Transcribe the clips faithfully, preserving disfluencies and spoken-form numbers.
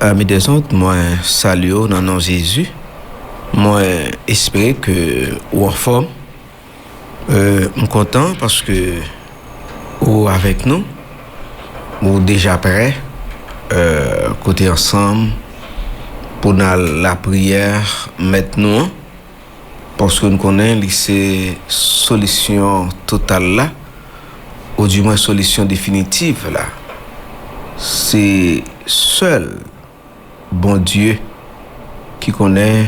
Ami dèzòd, mwen salye w nan non Jezi. Mwen espere ke ou anfòm. Euh, m kontan paske ou avèk nou. Ou deja prè. Euh, kote ansanm pou n al lapriyè mèt nou an. Paske n konnen li se solisyon total la, oudimwen solisyon definitiv la. Se sèl Bondye ki konnen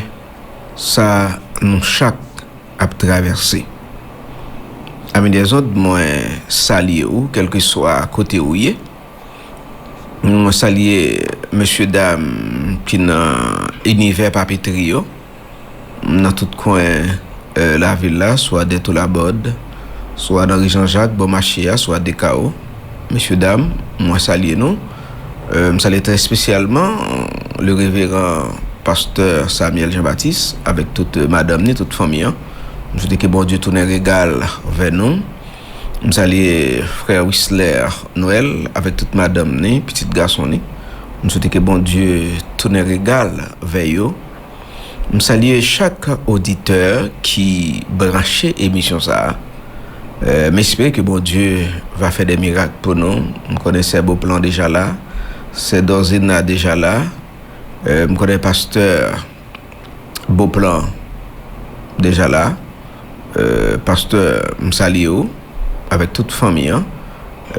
sa nou chak ap travèse. Ami dèzòd, mwen salye ou, kèlkeswa kote ou ye. Mwen salye mesye dam ki nan inivè papetri yo, nan tout kwen, euh, lavil la, swa Dètoulabòd, swa nan ri Jan Jak, bò mache a, swa Dekawo. Mesye dam, mwen salye nou. Euh, m salye trè espesyalman le reveran pastè Samuel Jean-Baptiste avèk tout, euh, madanm ni, tout fanmi an. M swete ke Bondye tounen rega l vè nou. M salye frè Wisler Noël avèk tout madanm ni, pitit gason ni. M swete ke Bondye tounen rega l vè yo. M salye chak oditè ki branche emisyon sa a. Euh, m espere ke Bondye va fè de mirak pou nou. M konnen sè Beauplan deja la, sè Dozena deja la, euh, m konnen pastè Beauplan deja la. Euh, pastè, m salye w avèk tout fanmi an.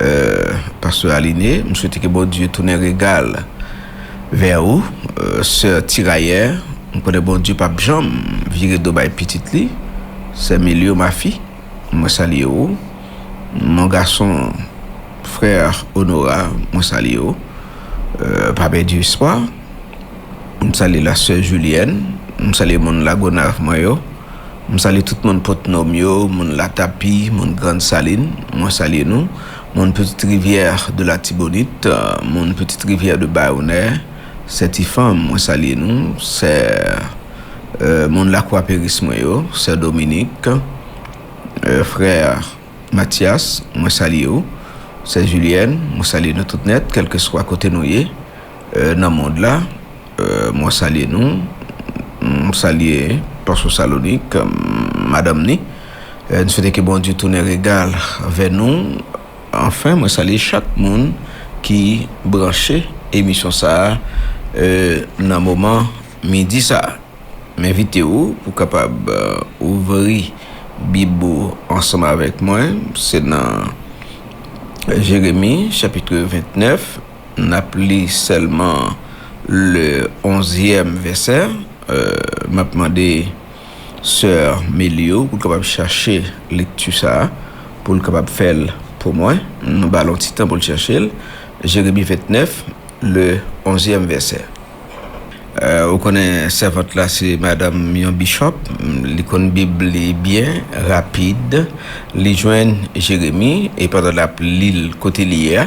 Euh, pastè Aline, m swete ke Bondye tounen rega l vè ou. Euh, sè Tirayè, m konnen Bondye p ap janm vire do bay pitit li. Sè Melio Mafi, mwen salye w. Mon gason, frè Onora, mwen salye w. Euh, pa pèdi espwa. M salye la sè Julienne. M salye moun Lagonav mwen yo. M salye tout moun Pòtnòm yo, moun Latapi, moun Grann Salin. Mwen salye nou. Moun Petite Rivière de Latibonit, euh, moun Petite Rivière de Bayonè, sè Tifanm, mwen salye nou. Sè, euh, moun Lakwa Peris mwen yo, sè Dominik, euh, frè Matyas, mwen salye w. Sè Julienne, mwen salye nou tout nèt, kèlkeswa kote nou ye, euh, nan mond la. Euh, mwen salye nou. M salye pastè Salonik, euh, madanm ni. Euh, n swete ke Bondye tounen rega l vè nou. Anfen, mwen salye chak moun ki branche emisyon sa a, euh, nan moman midi sa a. M envite w pou w kapab, euh, ouvri Bib ou ansanm avèk mwen. Se nan Jeremi, chapit vennèf, n ap li sèlman le onzyèm vèsè. Euh, m ap mande sè Melio pou l kapab chache lekti sa a, pou l kapab fè l pou mwen. Nou ba l yon ti tan pou l chache l. Jeremi vennèf, le onzyèm vèsè. Euh, ou konnen sèvant la se madanm yon bishop, li konn Bib li byen, rapid, li jwenn Jeremi, e pandan l ap li l kote li ye a,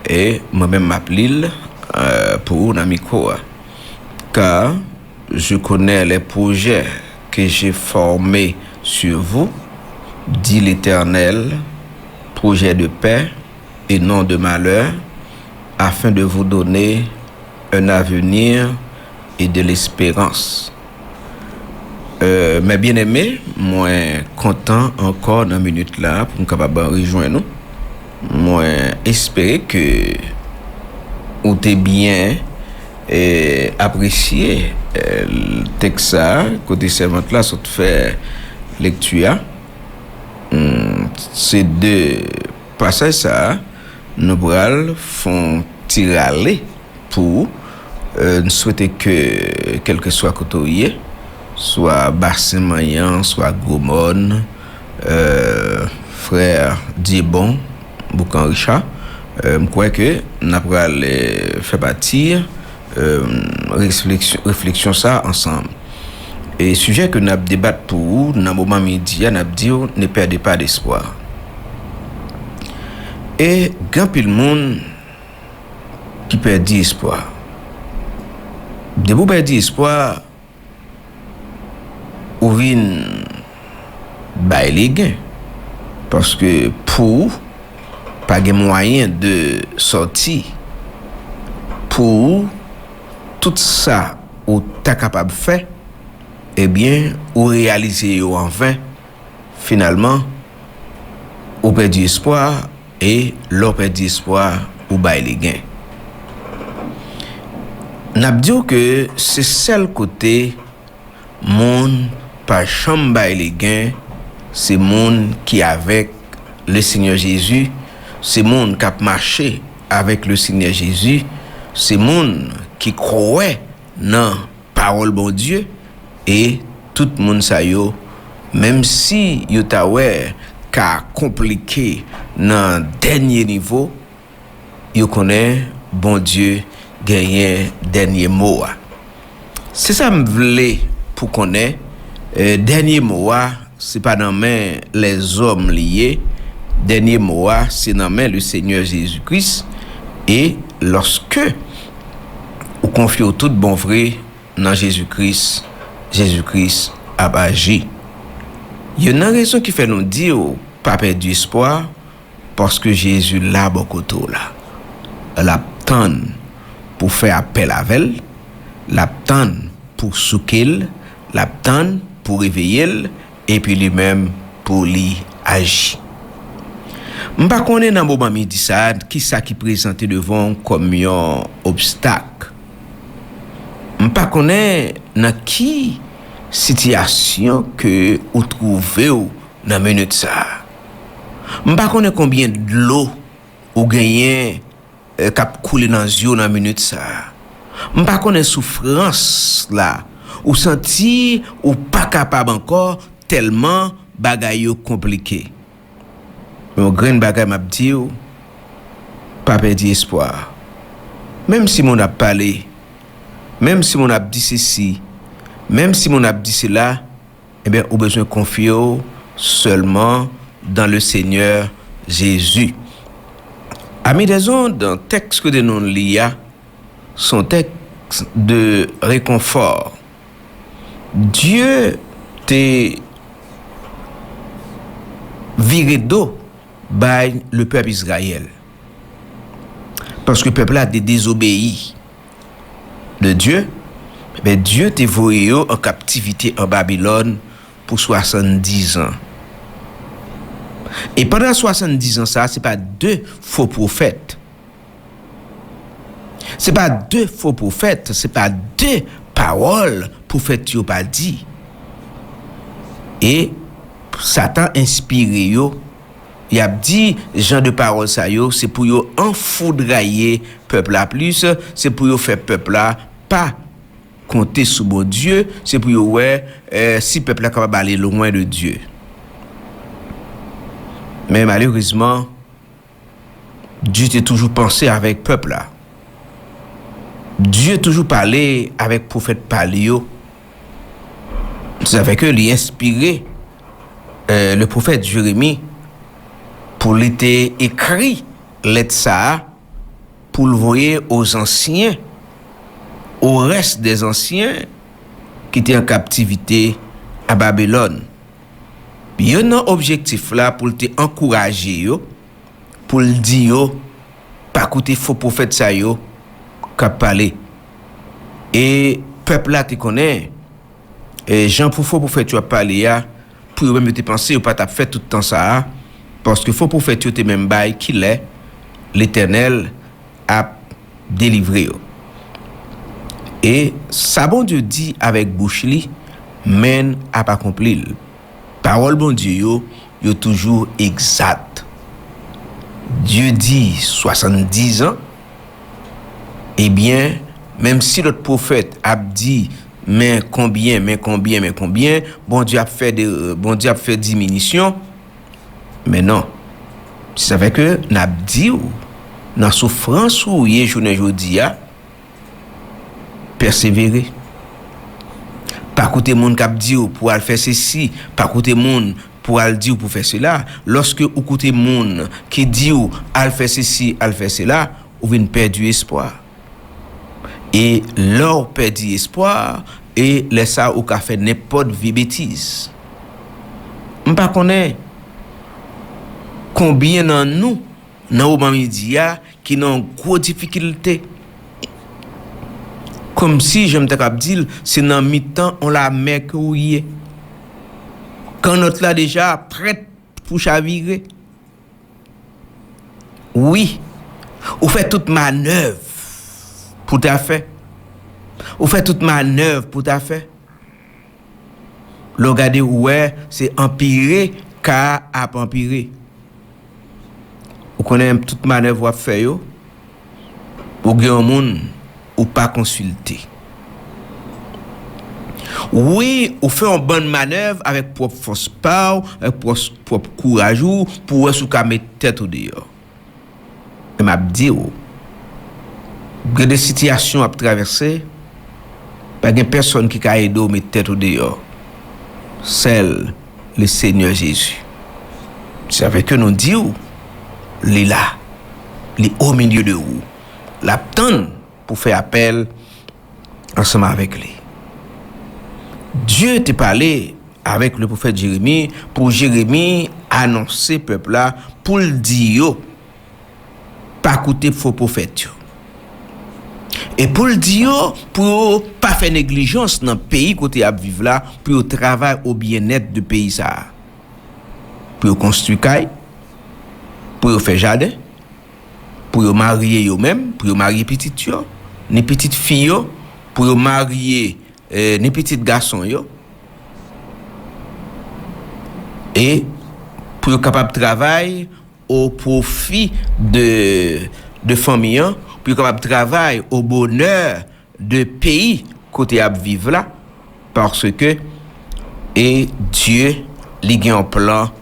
e mwen menm m ap li l, euh, pou ou nan mikwo a. Car je connais les projets que j'ai formés sur vous, dit l'Éternel, projets de paix et non de malheur, afin de vous donner un avenir et de l'espérance. Euh, mes bien-aimés, mwen kontan ankò nan minit la pou m kapab rejwenn nou. Mwen espere ke ou te byen, eh, apresye, eh, tèks sa a, kote sèvant la sot fè lekti a. Hmm, se de pasaj sa a, nou pral fè yon ti rale pou ou. Euh, n swete ke, kèlkeswa kote w ye, swa Basen Manyan, swa Gwo Mòn, euh, frè Dyebon, Boukan Richa, euh, m kwè ke n ap pral, euh, fè pati, euh, refleksyon, refleksyon sa a ansanm. E sijè ke n ap debat pou ou nan moman midi a, n ap di w, ne perdez pas d'espoir. E gen anpil moun ki pèdi espwa. Depi w pèdi espwa, ou vin bay legen. Paske pou ou, pa gen mwayen de sòti. Pou ou, tout sa ou ta kapab fè, ebyen, ou reyalize yo an ven. Finalman, ou pèdi espwa, e lè w pèdi espwa, ou bay legen. N ap di w ke se sèl kote moun pa janm bay legen, se moun ki avèk Lesenyè Jezi, se moun k ap mache avèk Lesenyè Jezi, se moun ki kwè nan pawòl Bondye, e tout moun sa yo, menm si yo ta wè ka konplike nan dènye nivo, yo konnen Bondye genyen dènye mo a. Se sa m vle pou konnen, eh, dènye mo a, se pa nan men lèzòm li ye. Dènye mo a, se nan men Lesenyè Jezi Kris. E lòske ou konfye w tout bon vre nan Jezi Kris, Jezi Kris ap aji. Youn nan rezon ki fè nou di w pa pèdi espwa, paske Jezi la bò kote w la. L ap tann pou fè apèl avè l, l ap tann pou souke l, l ap tann pou reveye l, epi li menm pou li aji. M pa konnen nan moman midi sa a, kisa ki prezante devan w kòm yon obstak. M pa konnen nan ki sitiyasyon ke ou twouve w nan minit sa a. M pa konnen konbyen dlo ou genyen, eh, k ap koule nan zye w nan minit sa a. M pa konnen soufrans la ou santi ou pa kapab ankò tèlman bagay yo konplike. Men yon grenn bagay m ap di w, pa pèdi espwa. Menm si moun ap pale, menm si moun ap di sesi, menm si moun ap di sela, ebyen, ou bezwen konfye w sèlman dans le Seigneur Jésus. Amis des ondes, tèks ke nou li a, se yon tèks de rekonfò. Dye te vire do bay le pèp Izrayèl. Paske pèp la te dezobeyi de Dye, men Dye te voye yo an kaptivite an Babilòn pou swasanndizan. E pandan swasanndizan sa a, se pa de fo pwofèt. Se pa de fo pwofèt, se pa de pawòl pwofèt yo pa di. E Satan enspire yo, y ap di jan de pawòl sa yo, se pou yo anfoudraye pèp la plis, se pou yo fè pèp la pa konte sou Bondye, se pou yo wè, eh, si pèp la kapab ale lwen de Dye. Men malerezman, Dye te toujou panse avèk pèp la. Dye toujou pale avèk pwofèt pa li yo. Se sa fè ke li enspire, eh, le pwofèt Jeremi pou li te ekri lèt sa a, pou l voye aux anciens, au reste des anciens ki te an kaptivite a Babilòn. Youn nan objektif la pou l te ankouraje yo, pou l di yo, pa koute fo pwofèt sa yo k ap pale. E pèp la te konnen, e jan pou fo pwofèt yo ap pale a, pou yo menm yo te panse yo pa t ap fè tout tan sa a, paske fo pwofèt yo te menm bay kilè Letènèl ap delivre yo. E sa Bondye di avèk bouch li, men n ap akonpli l. Pawòl Bondye yo, yo toujou egzat. Dye di swasanndizan, ebyen, menm si lòt pwofèt ap di, men konbyen, men konbyen, men konbyen, Bondye ap fè de, Bondye ap fè diminisyon, men non. Se sa fè ke n ap di w, nan soufrans ou ye jounen jodi a, pèsevere. Pa koute moun k ap di w pou al fè sesi, pa koute moun pou al di w pou fè sela. Lòske ou koute moun ki di w al fè sesi, al fè sela, ou vin pèdi espwa. E lè w pèdi espwa, e lè sa a ou ka fè nenpòt vye betiz. M pa konnen konbyen nan nou, nan moman midi a, ki nan yon gwo difikilte. Kòmsi, jan m ta kab di l, se nan mitan yon lamè ke w ye. Kannòt la deja prèt pou chavire. Wi, ou fè tout manèv pou ta fè. Ou fè tout manèv pou ta fè. Lè w gade, ou wè se anpire ka a ap anpire. Ou konnen tout manèv w ap fè yo, ou gen yon moun ou pa konsilte. Wi, ou fè yon bann manèv avèk pwòp fòs pa w, avèk pwòp, pwòp kouraj ou, pou w wè si w ka met tèt ou deyò. Men m ap di w, gen de sitiyasyon w ap travèse, pa gen pèsonn ki ka ede w met tèt ou deyò. Sèl Lesenyè Jezi. Se sa fè ke nou di w, li la. Li o milye de ou. L ap tann pou fè apèl ansanm avèk li. Dye te pale avèk le pwofèt Jeremi pou Jeremi anonse pèp la, pou l di yo, pa koute fo pwofèt yo. E pou l di yo, pou yo pa fè neglijans nan peyi kote y ap viv la, pou yo travay o byennèt de peyi sa a. Pou yo konstwi kay, pou yo fè jaden, pou yo marye yo menm, pou yo marye pitit yo, ni pitit fi yo, pou yo marye, eh, ni pitit gason yo, e pou yo kapab travay o pwofi de, de fanmi an, pou yo kapab travay o bonè de peyi kote y ap viv la, paske e Dye, li gen yon plan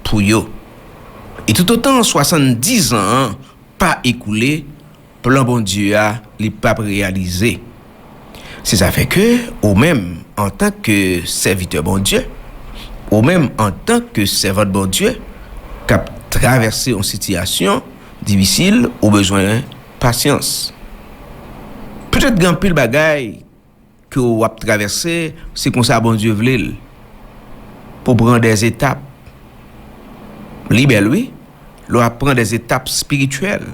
pou yo. E toutotan swasanndizan an pa ekoule, plan Bondye a, li p ap reyalize. Se sa fè ke ou menm, antanke sèvitè Bondye, ou menm, antanke sèvant Bondye, k ap travèse yon sitiyasyon difisil, ou bezwen pasyans. Petèt gen anpil bagay ke w ap travèse, se konsa Bondye vle l, pou w pran dèzetap. Li bèl, wi, lè w ap pran dèzetap espirityèl.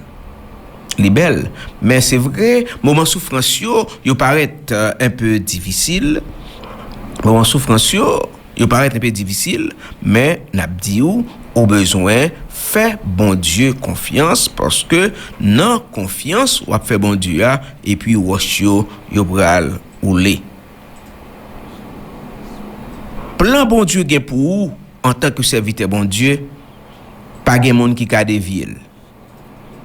Li bèl. Men se vre, moman soufrans yo, yo parèt, euh, enpe difisil. Moman soufrans yo, yo parèt enpe difisil, men n ap di w, ou bezwen fè Bondye konfyans, paske nan konfyans w ap fè Bondye a, epi wòch yo, yo pral woule. Plan Bondye gen pou ou, antanke sèvitè Bondye, pa gen moun ki ka devye l.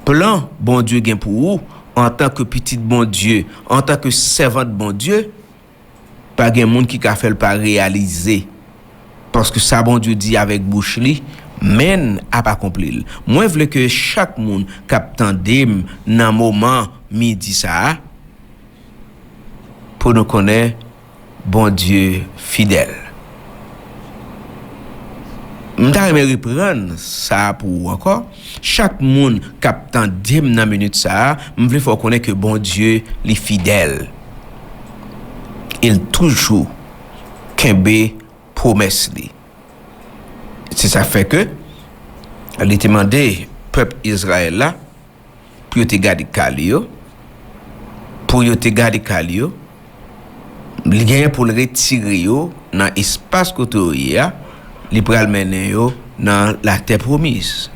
Plan Bondye gen pou ou, antanke pitit Bondye, antanke sèvant Bondye, pa gen moun ki ka fè l pa reyalize. Paske sa Bondye di avèk bouch li, men n ap akonpli l. Mwen vle ke chak moun k ap tande m nan moman midi sa a, pou nou konnen Bondye fidèl. M ta renmen reprann sa a pou ou ankò. Chak moun k ap tande m nan minit sa a, m vle fè w konnen ke Bondye, li fidèl. E l toujou kenbe pwomès li. Se sa fè ke li te mande pèp Izrayèl la pou yo te gade kal yo, pou yo te gade kal yo, li genyen pou l retire yo nan espas kote yo ye a, li pral mennen yo nan latè pwomiz.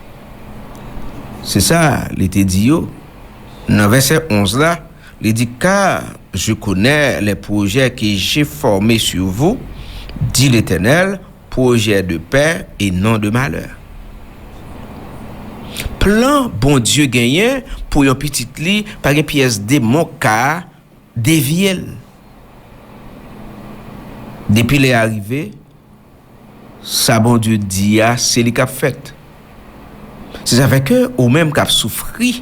Se sa li te di yo. Nan vèsè onz la, li di, Car je connais les projets que j'ai formés sur vous, dit l'Éternel, projets de paix et non de malheur. Plan Bondye genyen pou yon pitit li, pa gen pyès demon ka devye l. Depi lè a rive, sa Bondye di a, se li k ap fèt. Se sa fè ke ou menm k ap soufri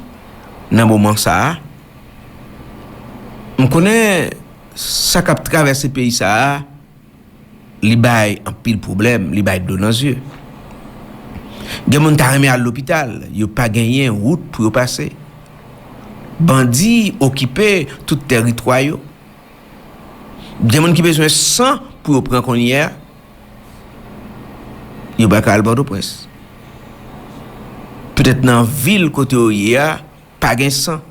nan moman sa a, m konnen sa k ap travèse peyi sa a, li bay anpil pwoblèm, li bay dlo nan zye. Gen moun ta renmen al lopital, yo pa genyen wout pou yo pase. Bandi okipe tout tèritwa yo. Gen moun ki bezwen san pou yo pran kounye a, yo pa ka al Pòtoprens. Petèt nan vil kote yo ye a, pa gen san.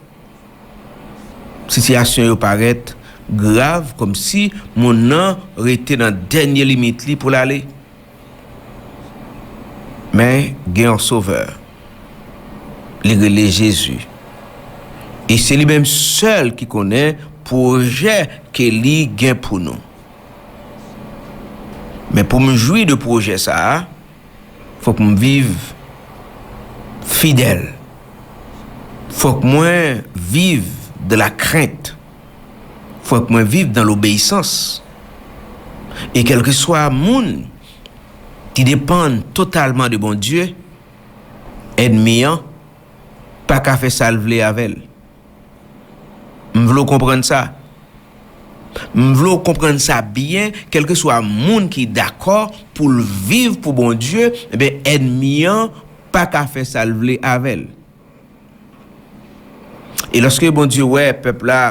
Sitiyasyon yo parèt grav, kòmsi moun nan rete nan dènye limit li pou l ale. Men gen yon Sovè. Li rele Jezi. E se li menm sèl ki konnen pwojè ke li gen pou nou. Men pou m jwi de pwojè sa a, fòk m viv fidèl. Fòk mwen viv dans la crainte. Fòk mwen viv dans l'obéissance. E kèlkeswa moun ki depann totalman de Bondye, ènmi an pa ka fè sa l vle avè l. M vle w konprann sa. M vle w konprann sa byen, kèlkeswa moun ki dakò pou l viv pou Bondye, ebyen, ènmi an pa ka fè sa l vle avè l. E lòske Bondye wè pèp la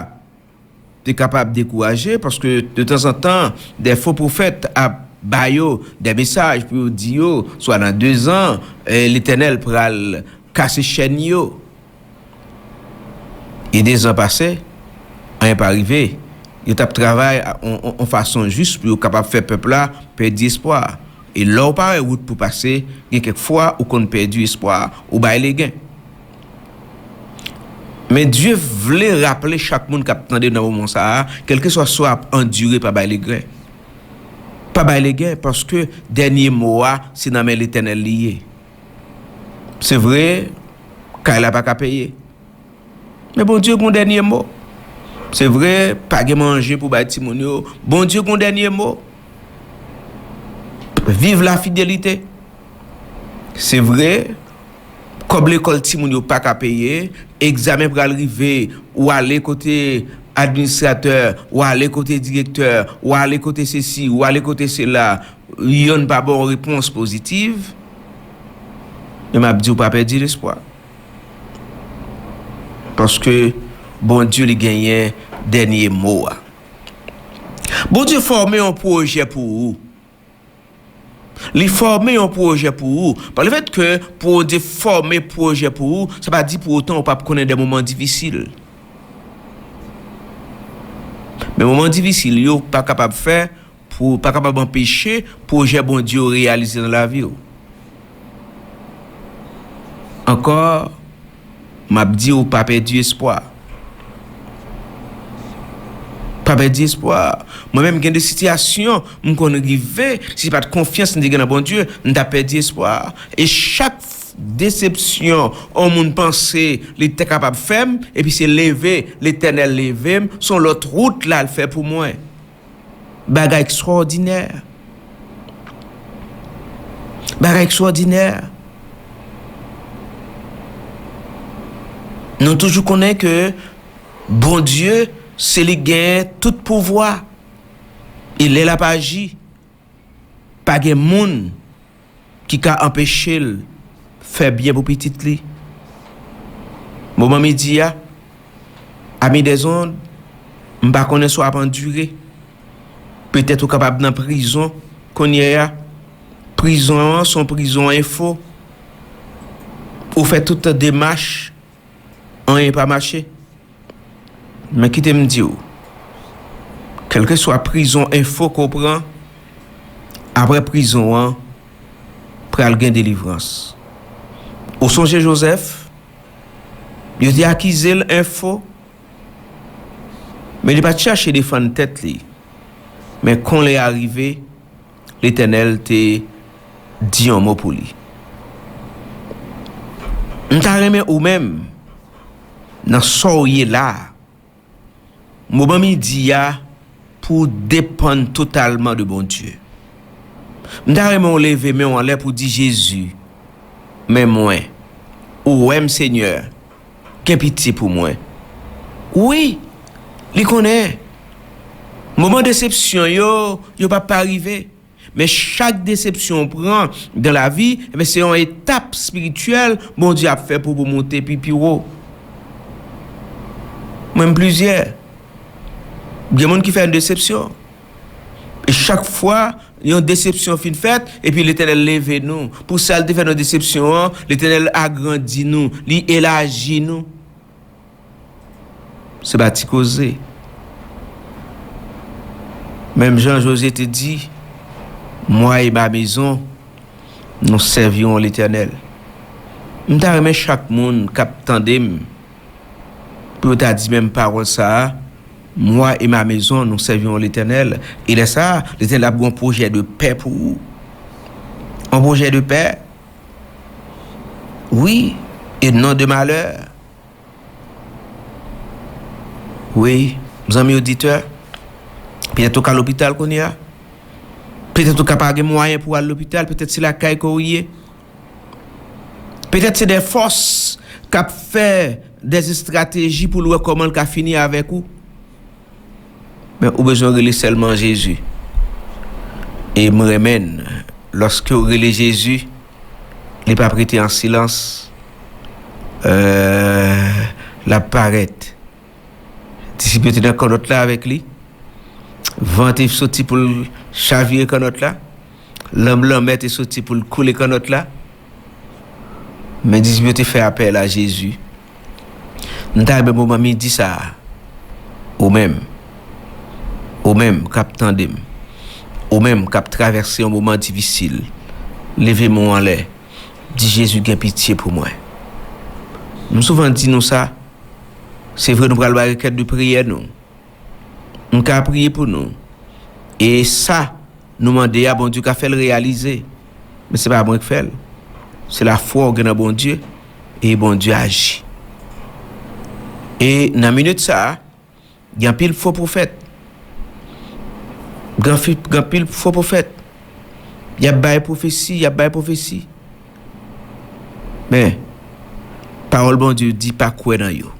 te kapab dekouraje, paske de tanzantan, de fo pwofèt ap ba yo de mesaj pou yo di yo, swa nan de zan, eh, Letènèl pral kase chèn yo. E de zan pase, anyen pa rive. Yo t ap travay a- on, on, on fason jis pou yo kapab fè pèp la pèdi espwa. E lè w pa wè wout pou pase, gen kèk fwa ou konn pèdi espwa, ou bay legen. Men Dye vle raple chak moun k ap tande nan moman sa a, kèlkeswa sa w ap andire, pa bay legen. Pa bay legen, paske dènye mo a, se nan men Letènèl li ye. Se vre, kay la pa ka peye. Men Bondye gon dènye mo. Se vre, pa gen manje pou bay timoun yo. Bondye gon dènye mo. Viv la fidelite. Se vre, kòb lekòl timoun yo pa ka peye, egzamen pral rive, ou ale kote administratè, ou ale kote direktè, ou ale kote sesi, ou ale kote sela, yonn pa ba w repons pozitiv, men m ap di w pa pèdi lespwa. Paske Bondye li genyen dènye mo a. Bondye fòme yon pwojè pou ou. Li fòme yon pwojè pou ou. Pa lefèt ke Bondye fòme pwojè pou ou, sa pa di pou otan ou p ap konnen de moman difisil. Men moman difisil yo pa kapab fè pou, pa kapab anpeche pwojè Bondye yo reyalize nan lavi w. Ankò, m ap di w pa pèdi espwa. Pa pèdi espwa. Mwen menm gen de sitiyasyon m konn rive, si se pa t konfyans m te gen nan Bondye, m t ap pèdi espwa. E chak desepsyon yon moun panse li te kapab fè m, epi se leve Letènèl leve m, se yon lòt wout l al fè pou mwen. Bagay ekstwòdinè. Bagay ekstwòdinè. Nou toujou konnen ke Bondye, se li gen tout pouvwa. E lè l ap aji, pa gen moun ki ka anpeche l fè byen pou pitit li. Moman midi a, ami des ondes, m pa konnen si w ap andire. Petèt ou kapab nan prizon kounye a. Prizon an se yon prizon enfo. Ou fè tout demach, anyen pa mache. Men kite m di w, kèlkeswa prizon enfo ke w pran, apre prizon an, pral gen delivrans. Ou sonje Jozèf? Yo te akize l enfo, men li pa t chache defann tèt li. Men kon lè a rive, Letènèl te di yon mo pou li. M ta renmen ou menm, nan sa w ye la a, moman midi a, pou w depann totalman de Bondye. M ta renmen w leve men w anlè pou w di, Jezi, men mwen. Ou wè m, Senyè. Gen pitye pou mwen. Wi, li konnen. Moman desepsyon yo, yo p ap pa rive. Men chak desepsyon w pran dan lavi, enben, se yon etap espirityèl Bondye ap fè pou, pou monte pi, pi wo. Mwen, m plizyè. Gen moun ki fè n desepsyon. E chak fwa yon desepsyon fin fèt, epi Letènèl leve nou. Pou sa l te fè nou desepsyon an, Letènèl agrandi nou, li elaji nou. Se pa ti koze. Menm jan Jozye te di, Moi et ma maison, nous servirons l'Éternel. M ta renmen chak moun k ap tande m pou yo ta di menm pawòl sa a, Moi et ma maison, nous servirons l'Éternel. E lè sa a, Letènèl ap gen yon pwojè de pè pou ou. Yon pwojè de pè, wi, e non de malè. Wi, zanmi oditè, petèt ou ka lopital kounye a. Petèt ou ka pa gen mwayen pou al lopital, petèt se lakay ke w ye. Petèt se de fòs k ap fè de estrateji pou l wè kòman l ka fini avèk ou. Men ou bezwen rele sèlman Jezi. E m renmen n, lòske w rele Jezi, li p ap rete an silans. Euh, l ap parèt. Disip yo te nan kannòt la avèk li. Van te soti pou l chavire kannòt la. Lanm lanmè te soti pou l koule kannòt la. Men disip yo te fè apèl a Jezi. M ta renmen moman midi sa a, ou menm, ou menm k ap tande m, ou menm k ap travèse yon moman difisil, leve men w anlè, di, Jezi, gen pitye pou mwen. M souvan di nou sa, se vre nou pral bay rekèt de priyè nou. M ka priye pou nou. E sa nou mande a, Bondye ka fè l reyalize. Men se pa mwen k fè l. Se lafwa w gen nan Bondye, e Bondye aji. E nan minit sa a, gen anpil fo pwofèt. Gen fi-, gen anpil fo pwofèt. Y ap bay pwofesi, y ap bay pwofesi. Men, pawòl Bondye di pa kwè nan yo.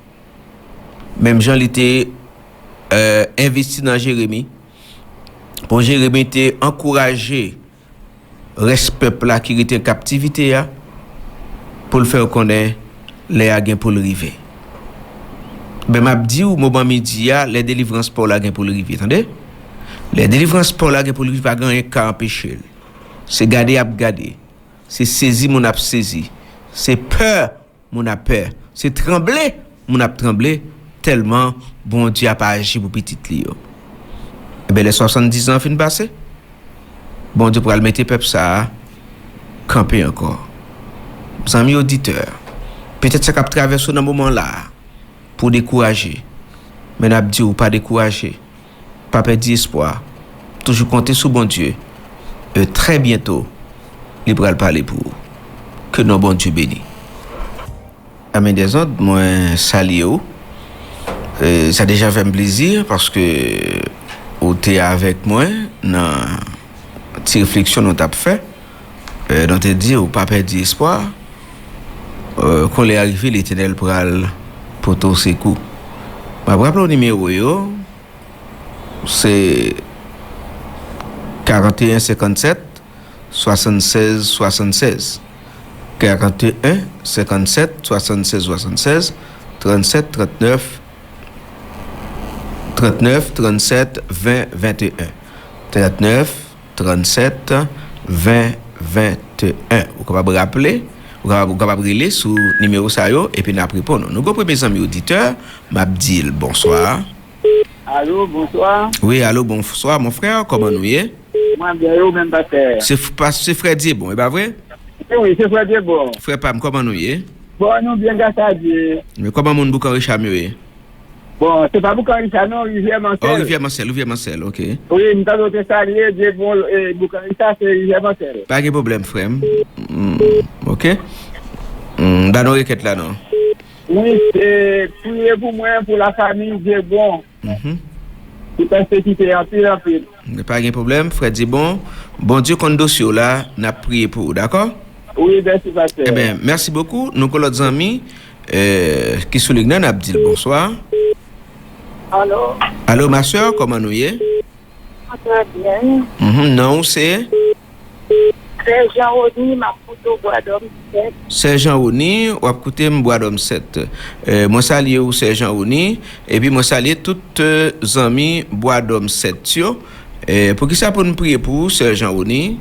Menm jan li te, euh, envesti nan Jeremi, pou Jeremi te ankouraje rès pèp la ki rete an kaptivite a, pou l fè yo konnen lè a gen pou l rive. Men m ap di w, moman midi a, lè delivrans pa w la gen pou l rive, tande? Lè delivrans pa w la gen pou l rive, pa gen anyen k ka anpeche l. Se gade y ap gade. Se sezi moun ap sezi. Se pè moun ap pè. Se tranble moun ap tranble, tèlman Bondye ap aji pou pitit li yo. Ebyen, lè swasanndiz an fin pase, Bondye pral mete pèp sa a kanpe ankò. Zanmi oditè, petèt sa k ap travèse w nan moman la a, pou w dekouraje. Men n ap di w, pa dekouraje. Pa pèdi espwa. Toujou konte sou Bondye. E trè byento, li pral pale pou ou. Ke non Bondye beni. Amèn dezòd, mwen salye w. E, sa deja fè m plezi paske ou te avèk mwen nan ti refleksyon nou t ap fè. E, nou te di w pa pèdi espwa. E, kon lè a rive, Letènèl pral pote w sekou. M ap raple w nimewo yo. Se karanteyen senkannsèt swasannsèz swasannsèz. Karanteyen senkannsèt swasannsèz swasannsèz, trannsèt trannèf, trannèf trannsèt ven venteyen. Trannèf trannsèt ven venteyen. Ou kapab raple, ou kapab, ou kapab rele sou nimewo sa yo, epi n ap reponn ou. Nou gen premye zanmi oditè, m ap di l bonswa. Alo, bonswa. Wi, alo, bonswa, mon frè, kòman nou ye? Mwen byen, e ou menm, pastè? Se f-, pas-, se frè Dyebon, e pa vre? Wi, wi, se frè Dyebon. Frè pa m, kòman nou ye? Bon, nou byen, gras a Dye. Men kòman moun Boukan Richam yo ye? Bon, se pa Boukan Richam, non, Rivyè Mansèl. Oh, Rivyè Mansèl, Rivyè Mansèl, ok. Wi, m tande w te salye Dyebon, e, Boukan Richam, se Rivyè Mansèl. Pa gen pwoblèm, frè m. Mm, ok. Mm, ba nou rekèt la, non. Wi, e, priye pou mwen, pou lafanmi Dyebon. Mhm. Li pèsekite anpil, anpil. Men pa gen pwoblèm, frè Dyebon. Bondye konn dosye w la, n ap priye pou ou, dakò? Wi, mèsi, pastè. Ebyen, mèsi bokou. Nou gen lòt zanmi, euh, ki sou liy nan, n ap di l bonswa. Alo. Alo, ma sè, kòman nou ye? Trè byen. Mhm, non w se? Sè Jean Rony, m ap koute w Bwadòm sèt. Sè Jean Rony, w ap koute m Bwadòm sèt. Eh, mwen salye w, Sè Jean Rony, epi mwen salye tout, eh, zanmi Bwadòm sèt yo. Eh, poukisa pou n priye pou ou, Sè Jean Rony?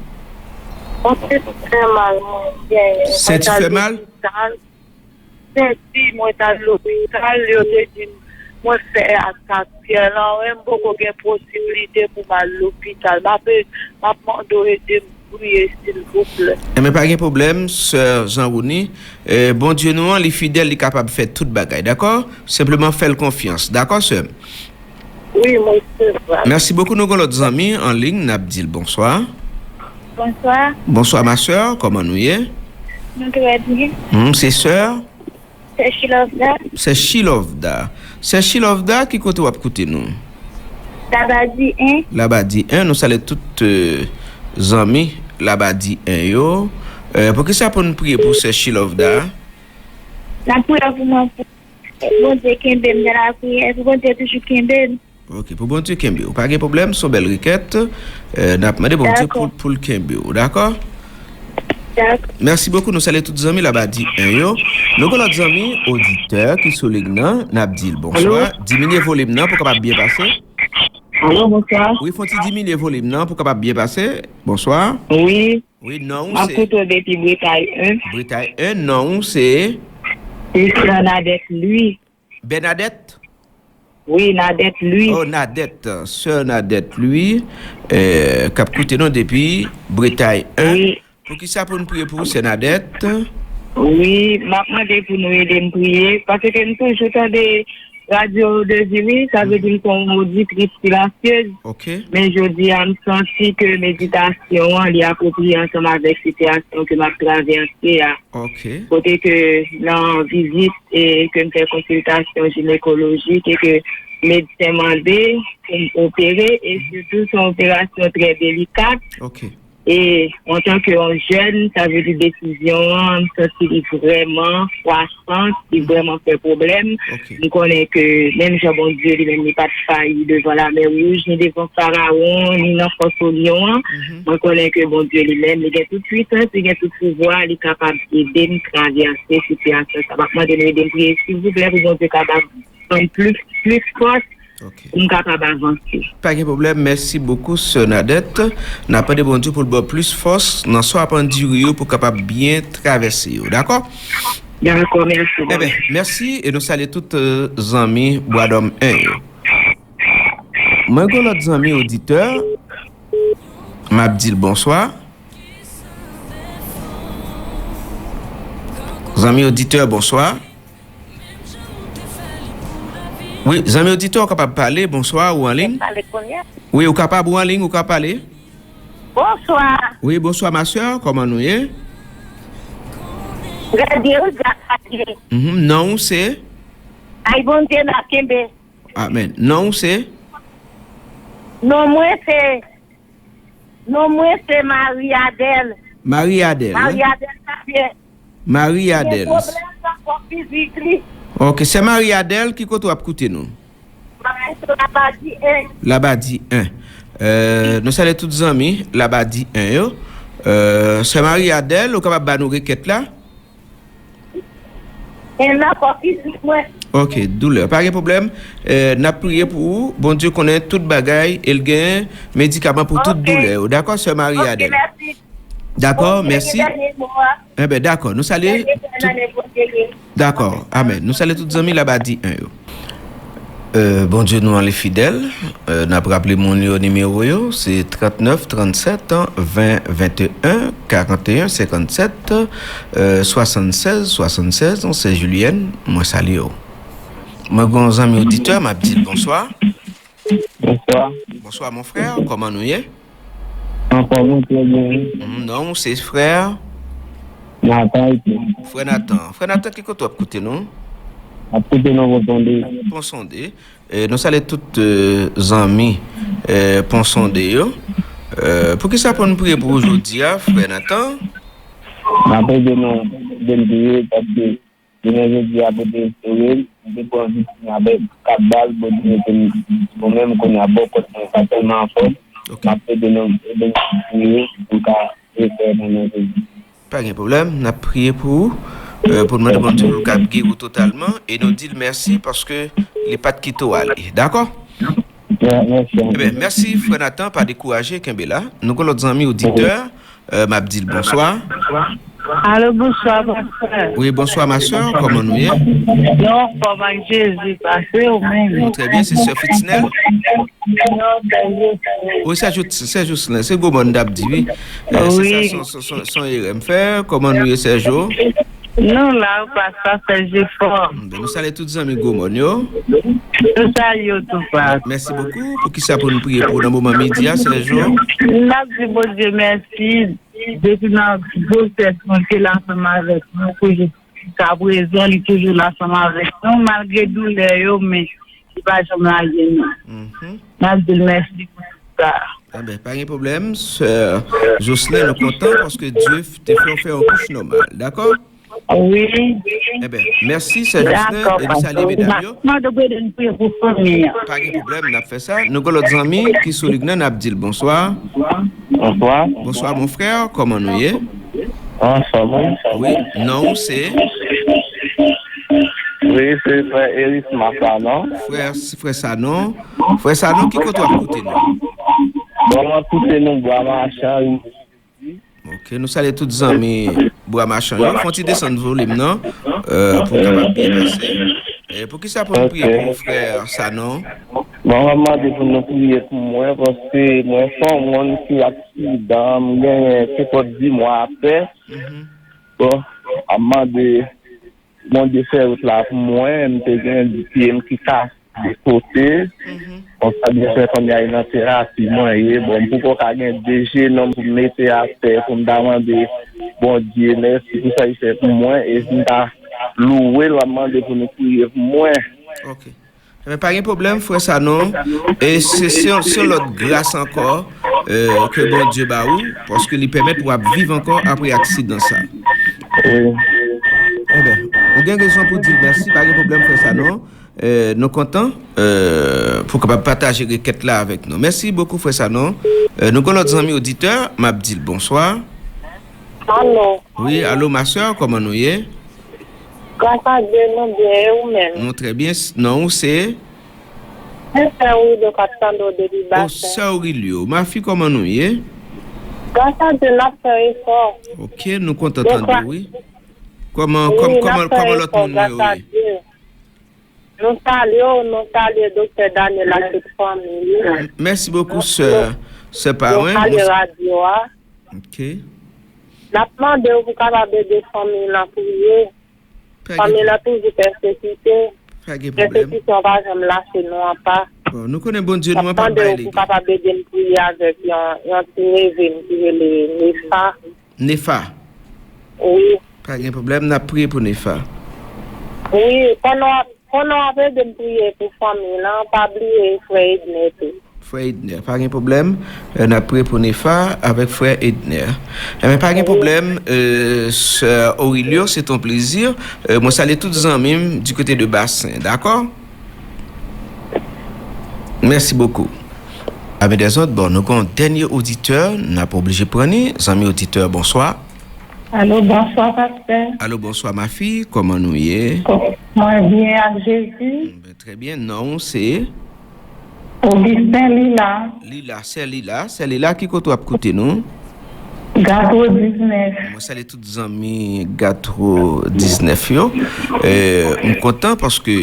Mwen senti fè mal, mwen genyen. Senti fè mal? Senti mwen t al lopital, yo te di m mwen fè ak sa Pyè lan, wi, m poko gen posiblite pou m al lopital. M ap, m ap mande w ede m priye, silvouplè. Enben, pa gen pwoblèm, sè Jean Rony. Eh, Bondye nou an, li fidèl, li kapab fè tout bagay, dakò? Senpleman fè l konfyans, dakò, sè m? Wi, mwen resevwa. Mèsi bokou. Nou gen lòt zanmi an liy, n ap di l bonswa. Bonswa. Bonswa, ma sè, kòman nou ye? Nou trè byen. Hmm, se sè? Sè Chilovda. Sè Chilovda. Sè Chilovda, ki kote w ap koute nou? Labadi en. Labadi en, nou salye tout, eh, zanmi Labadi en yo. Eh, poukisa pou n priye pou sè Chilovda? N ap priye pou mwen, pou Bondye kenbe m nan lapriyè, pou Bondye toujou kenbe m. Ok, pou Bondye kenbe w. Pa gen pwoblèm, se yon bèl rekèt. Eh, n ap mande Bondye pou, pou l kenbe w, dakò? Dakò. Mèsi bokou, nou salye tout zanmi Labadi en yo. Nou gen lòt zanmi, oditè ki sou liy nan, n ap di l bonswa. Diminye volim nan pou kapab byen pase. Alo, bonswa. Wi, fè yon ti diminye volim nan pou kapab byen pase. Bonswa. Wi. Wi, non w se? M ap koute w depi Bretay en. Bretay en, non w se? Se Bernadette Louis. Bernadette? Wi, Nadette Louis. Oh, Nadette, sè Nadette Louis, eh, k ap koute nou depi Bretay en. Wi. Poukisa pou n priye pou ou, sè Nadette? Wi, m ap mande pou nou ede m priye, paske m toujou tande Radyo Dezi, wi, sa vle di m se yon oditris silansyez. Ok. Men jodi a, m santi ke meditasyon an, li apwopriye ansanm avèk sitiyasyon ke m ap travèse a. Ok. Kote ke nan vizit e ke m fè konsiltasyon jinekolojik e ke medsen mande pou m opere, e sitou se yon operasyon trè delikat. Ok. E antanke yon jèn, sa vle di desizyon an, m santi li vrèman kwasan, li vrèman fè pwoblèm. Ok. M konnen ke menm jan Bondye li menm li pa t fayi devan lamè wouj, ni devan Farawon, ni nan fòs o lyon an, mhm, mwen konnen ke Bondye li menm, li gen tout pwisans, li gen tout pouvwa, li kapab ede m travèse sitiyasyon sa. M ap mande nou ede m priye, silvouplè, pou Bondye kapab ban m plis, plis fòs, ok, pou m kapab avanse. Pa gen pwoblèm, mèsi bokou, sè Nadette. N ap mande Bondye pou l ba w plis fòs nan sa w ap andire yo pou w kapab byen travèse yo, dakò? Dakò, mèsi. Enben, mèsi, e nou salye tout, eh, zanmi Bwadòm en yo. Mwen gen lòt zanmi oditè, m ap di l bonswa. Zanmi oditè, bonswa. Wi, zanmi oditè, ou kapab pale, bonswa, ou an liy? Pale kounye a. Wi, ou kapab, ou an liy, ou ka pale. Bonswa. Wi, bonswa, ma sè, kòman nou ye? Trè byen, wi, gras a Dye. Mhm, non w se? Ay, Bondye, n ap kenbe. Amèn. Non w se? Non mwen se, non mwen se Marie Adèle. Marie Adèle. Marie Adèle Xavier. Marie Adèle. Gen pwoblèm nan kò fizik li. Ok, sè Marie Adèle, ki kote w ap koute nou? Mwen se Labadi en. Labadi en. Euh, nou salye tout zanmi Labadi en yo. Euh, sè Marie Adèle, ou kapab ba nou rekèt la? E nan kò fizik mwen. Ok, doulè. Pa gen pwoblèm. Eh, n ap priye pou ou. Bondye konnen tout bagay e l gen medikaman pou tout doulè yo. Dakò, sè Marie Adèle? Ok, mèsi. Dakò, mèsi. Enben, dakò. Nou salye tout. Dakò, amèn. Nou salye tout zanmi Labadi en yo. Euh, Bondye nou an, li fidèl. Euh, n ap raple moun yo nimewo yo, se trannèf trannsèt ven venteyen karanteyen senkannsèt, euh, swasannsèz swasannsèz. Se Julienne, mwen salye w. Mwen gen yon zanmi oditè, m ap di l bonswa. Bonswa. Bonswa, mon frè, kòman nou ye? Anfòm, wi, trè byen, wi. Mm, non w se frè? Nathan, wi. Frè Nathan. Frè Nathan, ki kote w ap koute nou? M ap koute nou Pon Sonde. Pon Sonde. Eh, nou salye tout, eh, zanmi, eh, Pon Sonde yo. Eh, poukisa pou n priye pou ou jodi a, frè Nathan? M ap ede nou, ede n priye, paske jounen jodi a pote espere, m te pran vitin avèk kat bal, Bondye mete m, mwen menm, kounye a, bò kòt mwen pa tèlman anfòm. Ok. M ap ede nou, ede n priye pou l ka refè nan non Jezi. Pa gen pwoblèm, n ap priye pou ou, eh, pou n mande Bondye pou l ka geri w totalman, e nou di l mèsi paske li pa t kite w ale. Dakò? Mè-, mèsi anpil. Enben, mèsi, frè Nathan, pa dekouraje, kenbe la. Nou gen lòt zanmi oditè, eh, m ap di l bonswa. Alo, bonswa, pastè. Wi, bonswa, ma sè, kòman nou ye? Non, kòman Jezi pase ou menm? Nou trè byen, se sè Fritznel. Non, sè Jocelyn. Wi, sè Jo-, sè Jocelyn, se Gwo Mòn n t ap di, wi. Eh, se sa, wi, son, son, son, son erè m fè. Kòman nou ye, sè Jo? Nou la, ou pa sa fè jefò. Bon, nou salye tout zanmi Gwo Mòn yo. Nou salye yo tou, pa. Mèsi bokou. Pou kisa pou nou priye pou nan moman midi a, sè Jo? N ap di Bondye mèsi. Depi nan gwosès nou te la ansanm avèk nou pou jiska prezan, li toujou la ansanm avèk nou, malgre doulè yo, men li pa janm lage nou. Mhm. N ap di l mèsi pou tout sa. Enben, pa gen pwoblèm, sè Jocelyn, nou kontan paske Dye te fè w fè yon kouch nòmal, dakò? Wi. Enben, mèsi, sè Jocelyn, dakò, e nou salye medam yo. Mwen te ede n priye pou fanmi an. Pa gen pwoblèm, n ap fè sa. Nou gen lòt zanmi ki sou liy nan, n ap di l bonswa. Bonswa. Bonswa, mon frè, kòman nou ye? Anfòm, wi. Wi, non ou se? Wi, se frè Eris Masanon. Frè, frè Sanon. Frè Sanon, ki kote w ap koute nou? Bon, mwen koute nou Bwa Machan. Ok, nou salye tout zanmi Bwa Machan yo. Fè yon ti desann volim nan, eh, pou w kapab byen pase. Eh, pou kisa pou nou priye pou frè Sanon? Bon, mwen mande pou nou priye pou mwen, paske mwen se yon moun ki aksidan, m genyen senkant di mwa apèn. Mhm. Bon, m ap mande Bondye fè wout la pou mwen, m te gen pye m ki kase de kote. Mhm. Konsa, Bondye fè kounye a nan terapi mwen ye. Bon, m poko ka gen de jenon pou m mete atè, pou m ta mande Bondye mèsi pou sa li fè pou mwen, e m ta louwe l, m ap mande pou nou priye pou mwen. Ok. Enben, pa gen pwoblèm, frè Sanon. E se, se, se yon lòt gras ankò, eh, ke Bondye ba ou, paske li pèmèt w ap viv ankò apre aksidan sa. Wi. Enben, ou gen rezon pou di l mèsi, pa gen pwoblèm, frè Sanon. Eh, nou kontan, eh, pou w kapab pataje rekèt la avèk nou. Mèsi bokou, frè Sanon. Eh, nou gen lòt zanmi oditè, m ap di l bonswa. Alo. Wi, alo, ma sè, kòman nou ye? Gras a Dye, nou byen, e ou menm? Nou trè byen. S-, non ou se? Se sè Wilio k ap tande w depi Basen. O, sè Wilio, ma fi, kòman nou ye? Gras a Dye, n ap fè efò. Ok, nou kontan tande w, wi. Kòman, wi, kòm-, n ap kòman, fè kòman lòt efò, moun yo gras a ye? Dye. Nou salye w, nou salye Doktè Daniel ak tout fanmi li. M-, mèsi bokou, sè, sè Paren. Nou salye radyo a. Ok. N ap mande w pou w kapab ede fanmi l nan priye. Pa gen, fanmi l nan toujou pèsekite. Pa gen pwoblèm. Pèsekisyon pa janm lage nou apa. Bon, nou konnen Bondye nou an p ap bay lege. N ap mande w pou w kapab ede m priye avèk yon, yon ti neve m ki rele Nefa. Nefa. Wi. Pa gen pwoblèm, n ap priye pou Nefa. Wi, pandan w ap, pandan w ap ede m priye pou fanmi l lan, pa bliye frè Edner tou. Frè Edner, pa gen pwoblèm. Eh, n ap priye pou Nefa avèk frè Edner. Enben, pa gen pwoblèm, eh, sè Orilio, se ton plezi. Eh, mwen salye tout zanmi m di kote de Basen, dakò? Mèsi bokou. Ame dèzòd, bon, nou gen yon dènye oditè, n ap oblije pran li. Zanmi oditè, bonswa. Alo, bonswa, pastè. Alo, bonswa, ma fi, kòman nou ye? Ko-, mwen byen ak Jezi. Ben, trè byen, non w se? Augustin Lila. Lila, sè Lila, sè Lila, ki kote w ap koute nou? Gatwo diznèf. Mwen salye tout zanmi Gatwo diznèf yo. Eh, m kontan paske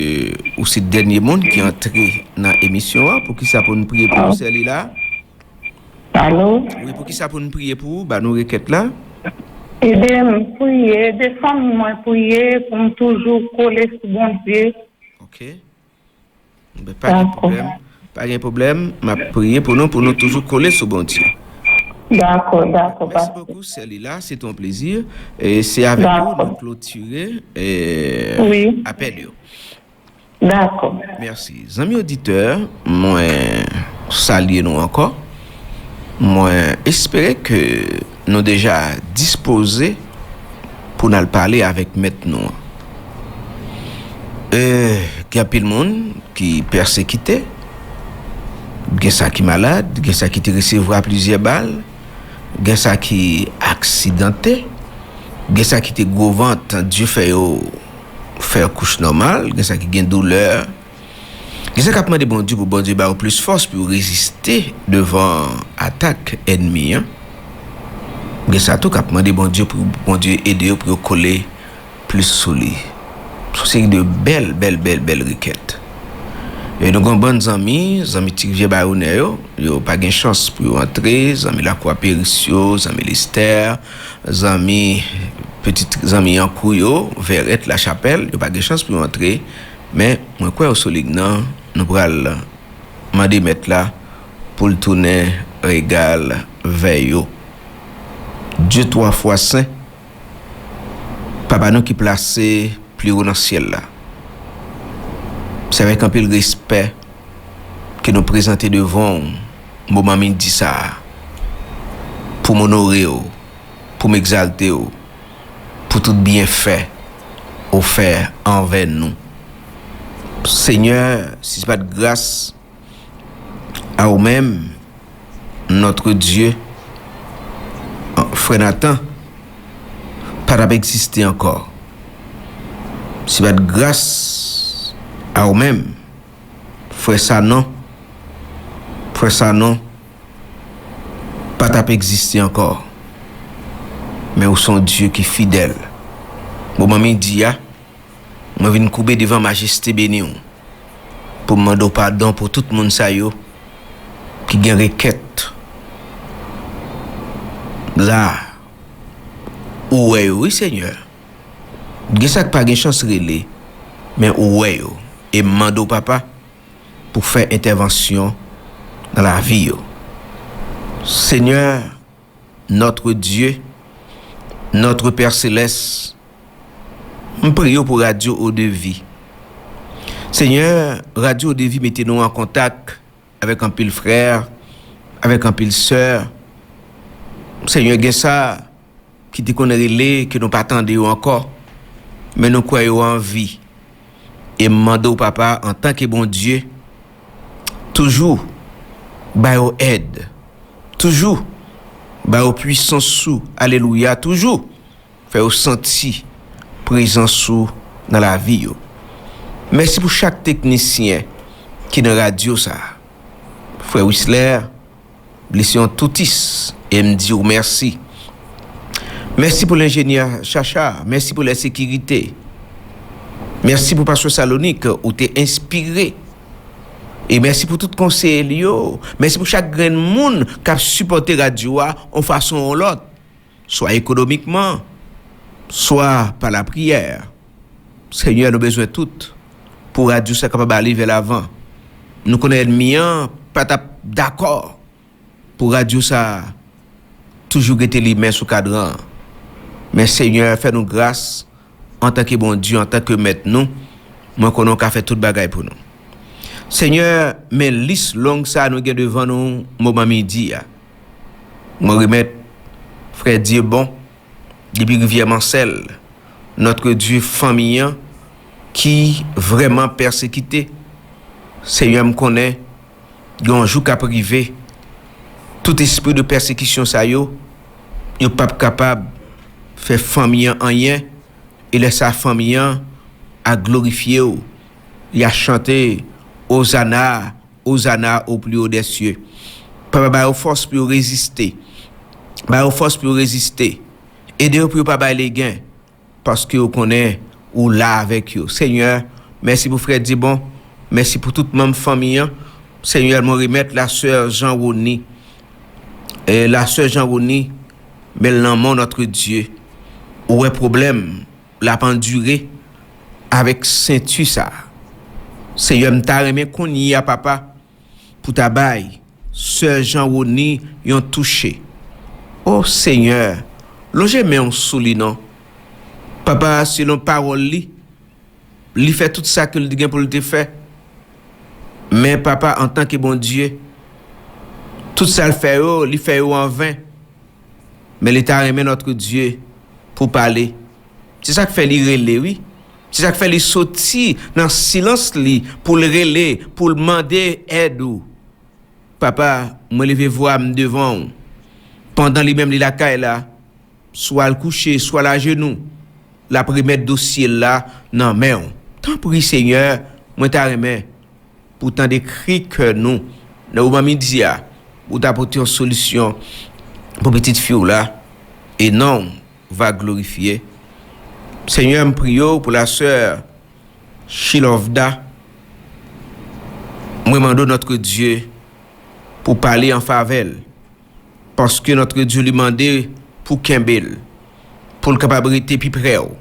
ou se dènye moun ki antre nan emisyon an. Poukisa pou n priye pou ou, sè Lila? Alo? Wi, poukisa pou n priye pou ou? Ba nou rekèt la. Ede m priye, ede fanmi mwen priye pou m toujou kole sou Bondye. Ok. Ben, pa gen pwoblèm. Dakò. Pa gen pwoblèm. M ap priye pou nou, pou nou toujou kole sou Bondye. Dakò, dakò, pastè. Mèsi bokou, sè Lila. Se te yon plezi. E se avèk ou nou klotire, eh, apèl yo. Dakò. Mèsi. Zanmi oditè, mwen salye nou ankò. Mwen espere ke nou deja dispoze pou n al pale avèk Mèt nou an. E, gen anpil moun ki pèsekite, gen sa ki malad, gen sa ki te resevwa plizyè bal, gen sa ki aksidante, gen sa ki te gwo vant, Dye fè yo fè kouch nòmal, gen sa ki gen doulè, gen sa k ap mande Bondye pou Bondye ba yo plis fòs pou yo reziste devan atak ènmi an. Gen sa tou k ap mande Bondye pou Bondye ede yo pou yo kole plis sou li. Se yon seri de bèl, bèl, bèl, bèl rekèt. E nou gen yon bann zanmi, zanmi Ti Rivyè Bayonè yo, yo pa gen chans pou yo antre, zanmi Lakou Aperis yo, zanmi Lestè, zanmi, pitit zanmi Yankou yo, Vèrèt, Lachapèl, yo pa gen chans pou yo antre, men mwen kwè Oso Lig nan, nou pral mande Mèt la pou l tounen rega l vè yo. Dye twa fwa sen, Papa nou ki plase pli wo nan syèl la, se avèk anpil respè ke nou prezante devan w moman midi sa a, pou m onore w, pou m egzalte w, pou tout byenfè ou fè anvè nou. Senyè, si se pa t gras a ou menm, notre Dieu, frè Nathan pa t ap egziste ankò. Si pa t gras a ou menm, frè Sanon, frè Sanon pa t ap egziste ankò. Men ou se yon Dye ki fidèl. Moman midi a, mwen vin koube devan majeste beni w pou m mande w padon pou tout moun sa yo ki gen rekèt la. Ou wè yo, wi, Senyè. Gen sa k pa gen chans rele, men ou wè yo. E m mande w, Papa, pou fè entèvansyon nan lavi yo. Senyè, notre Dieu, notre Père Céleste, m priye w pou Radyo Odevie. Senyè, Radyo Odevie mete nou an kontak avèk anpil frè, avèk anpil sè. Senyè, gen sa ki te konn rele, ke nou pa tande yo ankò, men nou kwè yo an vi. E m mande w, Papa, antanke Bondye, toujou ba yo èd, toujou ba yo pwisans ou, alelouya, toujou fè yo santi prezans ou nan lavi yo. Mèsi pou chak teknisyen ki nan radyo sa a. Frè Wisler, li se yon toutis, e m di w mèsi. Mèsi pou lenjenyè Chacha, mèsi pou lè sekirite. Mèsi pou pastè Salonik, ou te enspire. E mèsi pou tout konseye li yo. Mèsi pou chak grenn moun k ap sipòte radyo a, yon fason ou lòt, swa ekonomikman, swa pa lapriyè. Senyè, nou bezwen tout pou radyo sa kapab ale vè lavan. Nou konnen ènmi an pa t ap dakò pou radyo sa toujou rete li men sou kadran an. Men Senyè, fè nou gras antanke Bondye, antanke Mèt nou. Mwen konnen w ka fè tout bagay pou nou. Senyè, men lis long sa a nou gen devan nou moman midi a. Mwen remèt frè Dyebon, depi Rivyè Mansèl, notre Dieu, fanmi an ki vrèman pèsekite. Senyè, m konnen gen yon jou k ap rive, tout espri de pèsekisyon sa yo, yo p ap kapab fè fanmi an anyen, e lè sa a fanmi an a glorifye w, y a chante Ozana, Ozana au plus haut des cieux. Papa, ba yo fòs pou yo reziste. Ba yo fòs pou yo reziste. Ede yo pou yo pa bay legen, paske yo konnen ou la avèk yo. Senyè, mèsi pou frè Dibon. Mèsi pou tout manm fanmi an. Senyè, mwen remèt lasè Jean Rony. E lasè Jean Rony, men l nan men w, notre Dieu. Ou wè pwoblèm l ap andire avèk senti sa. Senyè, m ta renmen kounye a, papa, pou ta bay sè Jean Rony yon touche. O Senyè, lonje men w sou li non. Papa, selon pawòl li, li fè tout sa ke l te gen pou l te fè. Men papa, antanke Bondye, tout sa l fè yo, li fè yo anven. Men li ta renmen notre Dieu pou pale. Se sa k fè li rele, wi. Se sa k fè li soti nan silans li pou l rele, pou l mande èd ou. Papa, mwen leve vwa m devan w. Pandan li menm li lakay la, swa l kouche, swa l ajenou, l ap remèt dosye l la nan men w. Tanpri, Senyè, mwen ta renmen pou w tande kri kè nou nan moman midi a, pou w ta pote yon solisyon pou pitit fi w la. e non w va glorifye. Senyè, m priye w pou la sè Chilovda. Mwen mande w, Notre Dieu, pou pale an favè l, paske Notre Dieu li mande pou kenbe l, pou l kapab rete pi pre w.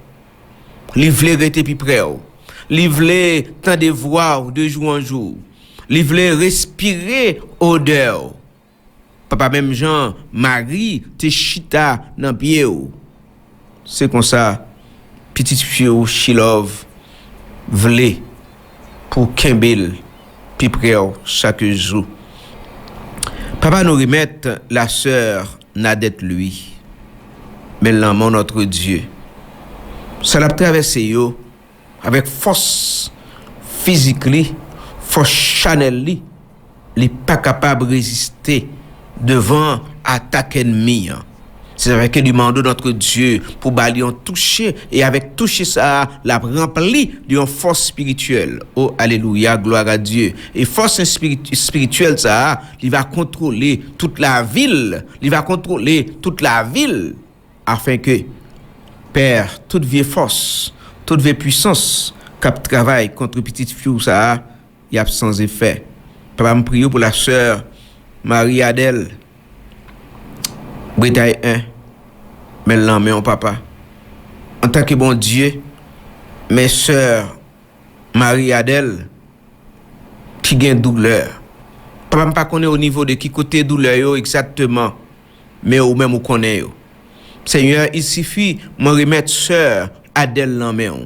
Li vle rete pi pre w. Li vle tande vwa w de jou an jou. Li vle respire odè w. Papa, menm jan Mari te chita nan pye w, se konsa pitit fi w Chilove vle pou kenbe l pi pre w chak jou. Papa, nou remèt la sè Nadette Louis, men lanmò Notre Dieu. Sa l ap travèse yo, avèk fòs fizik li, fòs chanèl li, li pa kapab reziste devan atak ènmi an. Se sa fè ke li mande Notre Dieu pou ba li yon touche, e avèk touche sa a, l ap ranpli de yon fòs espirityèl. O, alelouya, glwa a Dye. E fòs espiri-, espirityèl sa a, li va kontwole tout lavil, li va kontwole tout lavil, afin ke, Pè, tout vye fòs, tout vye pwisans k ap travay kont pitit fi w sa a, y ap san efè. Papa, m priye w pou la sè Marie Adèle, Bretay en, men l nan men w, papa. Antanke Bondye, men sè Marie Adèle ki gen doulè. Papa, m pa konnen o nivo de ki kote doulè yo egzakteman, men ou menm ou konnen yo. Senyè, il sifi mwen remèt sè Adèle nan men w.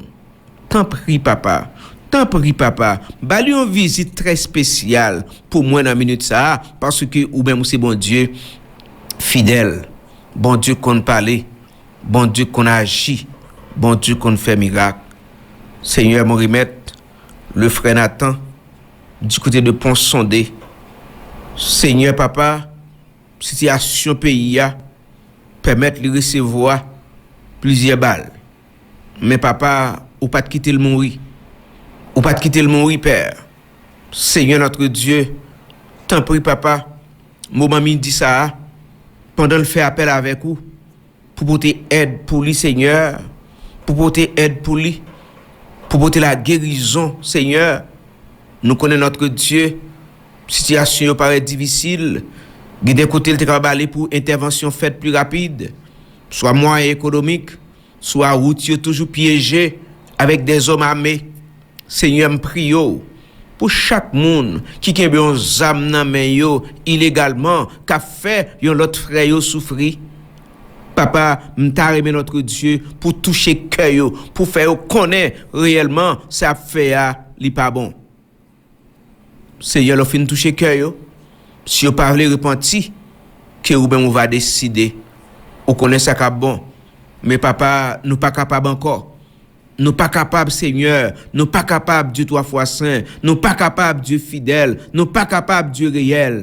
Tanpri, papa. Tanpri, papa. Ba li yon vizit trè espesyal pou mwen nan minit sa a, paske ou menm ou se Bondye fidèl. Bondye konn pale. Bondye konn aji. Bondye konn fè mirak. Senyè, mwen remèt le frè Nathan du kote de Pont Sondé. Senyè, papa, sitiyasyon peyi a pèmèt li resevwa plizyè bal. Men papa, ou pa t kite l mouri. Ou pa t kite l mouri, Pè. Senyè Notre Dieu, tanpri, papa, moman midi sa a, pandan l fè apèl avèk ou, pou pote èd pou li, Senyè, pou pote èd pou li, pou pote lagerizon, Senyè. Nou konnen, Notre Dieu, sitiyasyon yo parèt difisil. Gen de kote l te kapab ale pou entèvansyon fèt pli rapid, swa mwayen ekonomik, swa wout yo toujou pyeje avèk dèzòm ame. Senyè, m priye w pou chak moun ki kenbe yon zam nan men yo ilegalman, k ap fè yon lòt frè yo soufri. Papa, m ta renmen, Notre Dieu, pou touche kè yo, pou fè yo konnen reyèlman sa y ap fè a, li pa bon. Senyè, lè w fin touche kè yo, si yo pa vle repanti, ke ou menm ou va deside. Ou konnen sa k ap bon. Men, papa, nou pa kapab ankò. Nou pa kapab, Senyè. Nou pa kapab, Dye twa fwa sen. Nou pa kapab, Dye fidèl. Nou pa kapab, Dye reyèl.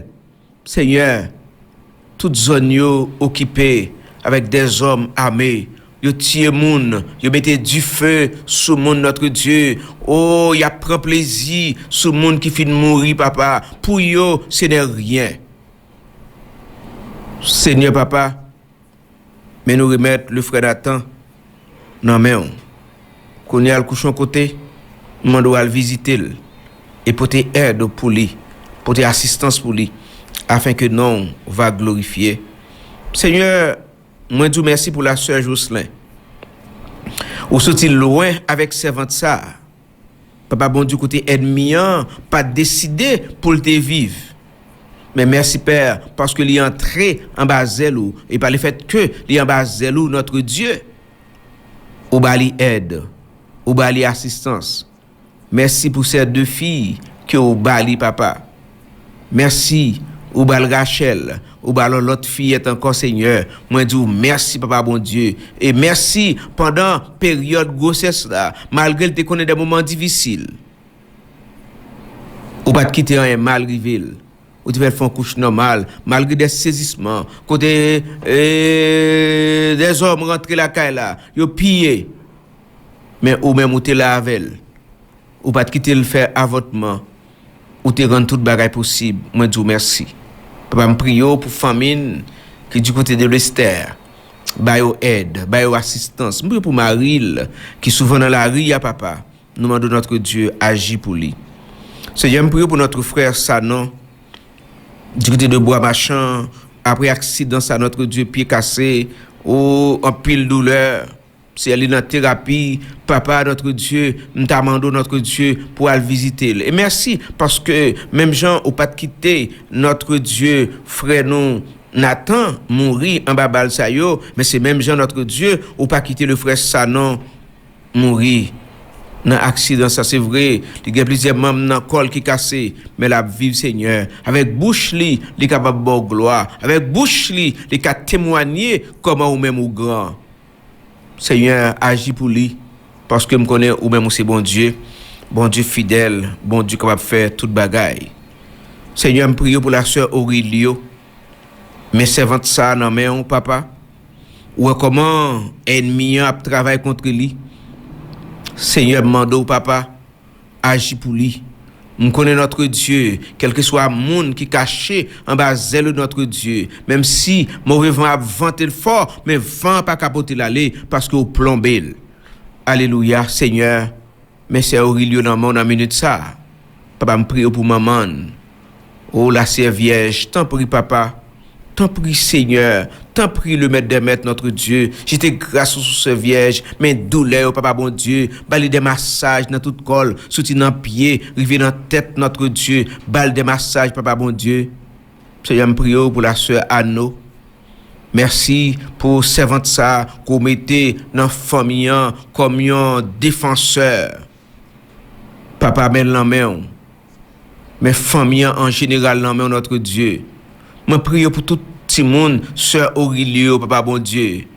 Senyè, tout zòn yo okipe avèk dèzòm ame. Yo tiye moun, yo mete dife sou moun, Notre Dieu. O, y ap pran plezi sou moun ki fin mouri, papa. Pou yo, se nè ryen. Senyè, papa, men nou remèt le frè Nathan nan men w. Kounye a l kouche yon kote, m mande w al vizite l e pote èd pou li, pote asistans pou li, afin ke non w va glorifye. Senyè, mwen di w mèsi pou la sè Jocelyn. Ou soti lwen avèk sèvant sa a. Papa Bondye, kote ènmi an pa t deside pou l te viv. Men mèsi, Pè, paske li antre anba zèl ou, e pa lefèt ke li anba zèl ou, Notre Dieu, ou ba li èd, ou ba li asistans. Mèsi pou sè de fi ke ou ba li, papa. Mèsi, ou ba l Rachel, ou ba l yon lòt fiyèt ankò, Senyè. Mwen di w mèsi, Papa Bondye. E mèsi pandan peryòd gwosès la, malgre l te konnen de moman difisil. Ou pa t kite anyen mal rive l. Ou te fè l fè yon kouch nòmal, malgre de sezisman, kote, e, dèzòm rantre lakay la, yo piye. Men ou menm, ou te la avè l. Ou pa t kite l fè avòtman. Ou te rann tout bagay posib. Mwen di w mèsi. Papa, m priye w pou fanmi n ki di kote de Lestè. Ba yo èd, ba yo asistans. M priye pou mari l ki souvan nan lari a, papa. Nou mande w, Notre Dieu, aji pou li. Senyè, m priye pou notre frè Sanon, du côté de Bwa Machan, apre aksidan sa, Notre Dieu, pye kase, o, anpil doulè. Senyè, li nan terapi, papa, Notre Dieu, m ta mande w, Notre Dieu, pou al vizite l. E mèsi, paske menm jan ou pa t kite, Notre Dieu, frè nou, Nathan mouri anba bal sa yo, men se menm jan, Notre Dieu, ou pa kite le frè Sanon mouri nan aksidan sa. Se vre, li gen plizyè manm nan kò l ki kase, men l ap viv, Senyè. Avèk bouch li, li kapab ba w glwa. Avèk bouch li, li ka temwanye kòman ou menm ou gran. Senyè, aji pou li, paske m konnen ou menm ou se Bondye, Bondye fidèl, Bondye kapab fè tout bagay. Senyè, m priye pou la sè Orilio. Men sèvant sa a nan men w, papa. Ou wè kòman ènmi an ap travay kont li. Senyè, m mande w, papa, aji pou li. M konnen, Notre Dieu, kèlkeswa moun ki kache anba zèl ou, Notre Dieu, menm si move van ap vante l fò, men van an pa ka pote l ale, paske w plonbe l. Alelouya, Senyè. Men sè Orilio nan men w nan minit sa a. Papa, m priye w pou manman l. O la sè vyèj, tanpri, papa. Tanpri, Senyè. Tanpri, le Maître des Maîtres, notre Dieu. Jete gras ou sou sè vyèj. Men doulè yo, papa Bondye. Ba li de masaj nan tout kò l. Soti nan pye, rive nan tèt, notre Dieu. Ba l de masaj, papa Bondye. Senyè, m priye w pou la sè Ano. Mèsi pou sèvant sa ke w mete nan fanmi an kòm yon defansè. Papa, men l nan men w. Men fanmi an an jeneral nan men w, notre Dieu. Mwen priye pou tout timoun, sè Orilio, papa Bondye.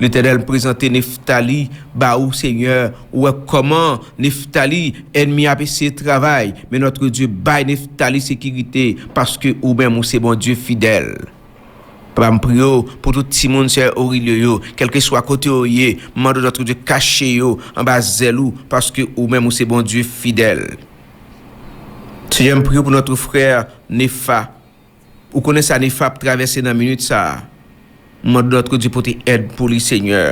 Letènèl, m prezante Neftali ba ou, Senyè. Ou wè kòman Neftali, ènmi ap eseye travay. Men, notre Dieu, bay Neftali sekirite, paske ou menm, ou se Bondye fidèl. Papa, m priye w pou tout timoun sè Orilio yo, kèlkeswa kote yo ye, m mande w, notre Dieu, kache yo anba zèl ou, paske ou menm, ou se Bondye fidèl. Senyè, m priye w pou notre frè Nefa. Ou konnen sa Nefa ap travèse nan minit sa a. M mande w, notre Dieu, pote èd pou li, Senyè.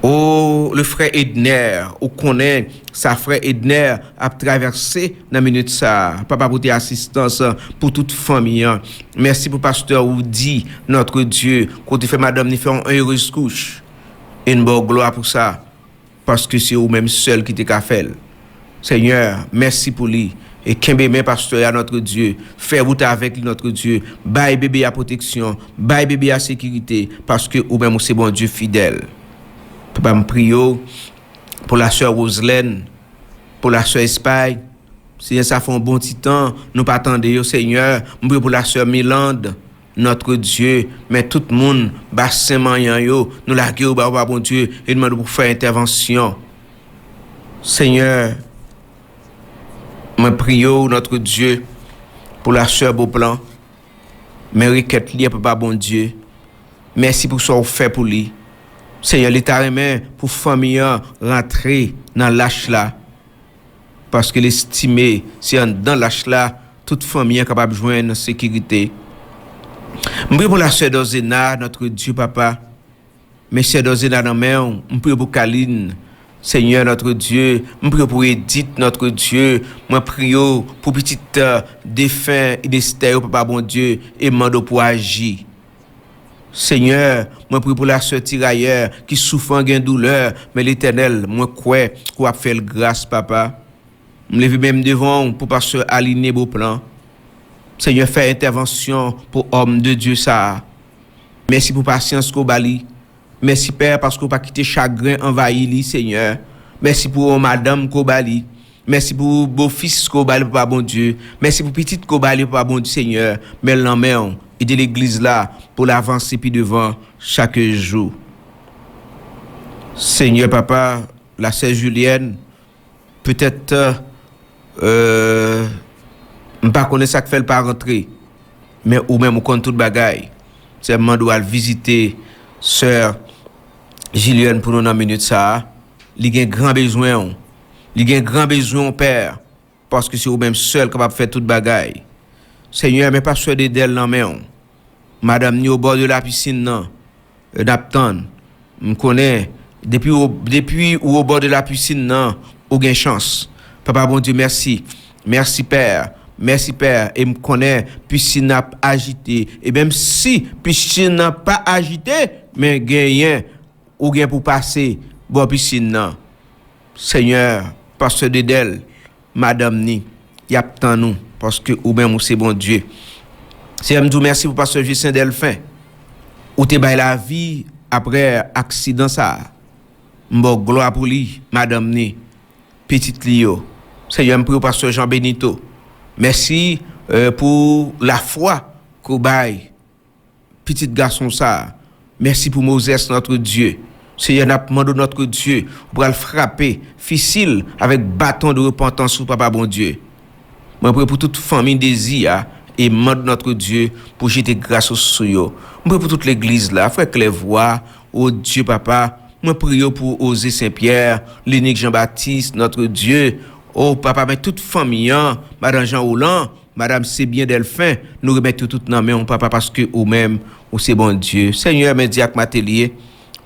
O, le frè Edner, ou konnen sa frè Edner ap travèse nan minit sa a. Papa, pote asistans pou tout fanmi an. Mèsi pou pastè Woody, notre Dieu, kote fè madanm ni fè yon heureuse couche. E n ba w glwa pou sa, paske se ou menm sèl ki te ka fè l. Senyè, mèsi pou li. E kenbe men pastè a, notre Dieu. Fè wout avèk li, notre Dieu. Bay bebe a pwoteksyon. Bay bebe a sekirite, paske ou menm ou se Bondye fidèl. Papa, m priye w pou la sè Roselèn, pou la sè Espay. Senyè, sa fè yon bon ti tan nou pa tande yo, Senyè. M priye pou la sè Milande, notre Dieu. Men tout moun, basen manyan yo, nou lage yo ba ou, Papa Bondye, e nou mande w pou fè entèvansyon. Senyè, mwen priye w, notre Dieu, pou la sè Beauplan. Men rekèt li a, Papa Bondye. Mèsi pou sa w fè pou li. Senyè, li ta renmen pou fanmi an rantre nan lach la, paske l estime se anndan lach la tout fanmi an kapab jwenn sekirite. M priye pou la sè Dozena, notre Dieu, papa. Men sè Dozena nan men w, m priye pou Kaline. Senyè, notre Dieu, m priye pou Edith, notre Dieu. Mwen priye w pou pitit, euh, defen Inestè yo, Papa Bondye, e m mande w pou aji. Senyè, mwen priye pou la sè Tirayè ki soufran, gen doulè, men Letènèl, mwen kwè ke w ap fè l gras, papa. M leve men m devan w pou pastè Aline Beauplan. Senyè, fè entèvansyon pou òm de Dye sa a. Mèsi pou pasyans ke w ba li. Mèsi, Pè, paske w pa kite chagren anvayi li, Senyè. Mèsi pou yon madanm ke w ba li. Mèsi pou bofis ke w ba li, Papa Bondye. Mèsi pou pitit ke w ba li, Papa Bondye, Senyè. Men l nan men w. Ede legliz la pou l avanse pi devan chak jou. Senyè, Papa, la sè Julienne, petèt, euh, m pa konnen sa k fè l pa rantre, men ou menm ou konn tout bagay. Sè, m mande w al vizite sè Julienne pou nou nan minit sa a. Li gen gran bezwen w. Li gen gran bezwen w, Pè, paske se ou menm sèl kapab fè tout bagay. Senyè, men pastè Dedèl nan men w. Madanm ni obò de lapisin nan. n ap tann. M konnen, depi ou, depi ou o bò de la pisin nan, ou gen chans. Papa Bondye, mèsi. Mèsi, Pè. Mèsi, Pè. E m konnen pisin nan ap ajite. E menm si pisin nan pa ajite, men genyen ou gen pou pase bò pisin nan. Senyè, pastè Dedèl, madanm ni, y ap tann ou, paske ou menm ou se Bondye. Senyè, m di w mèsi pou pastè Justin Delphin. Ou te bay lavi apre aksidan sa a. M ba w glwa pou li, madanm ni, pitit li yo. Senyè, m priye w, pastè Jean Benito. Mèsi, euh, pou lafwa ke w bay pitit gason sa a. Mèsi pou Mozès, notre Dieu. Senyè, n ap mande w, notre Dieu, ou pral frape fisil avèk baton de repantans ou, Papa Bondye. Mwen priye pou tout fanmi Dezi a, e mande w, notre Dieu, pou jete gras ou sou yo. Mwen priye pou tout legliz la, frè Klèvwa, o Dye Papa, mwen priye w pou Oze Senpyè, Linik Janbatis, notre Dieu, o Papa, men tout fanmi an, madan Jan Olan, madan Sebyen Dèlfen, nou remèt yo tout nan men w, Papa, paske ou menm, ou se Bondye. Senyè, men dyak Matelye,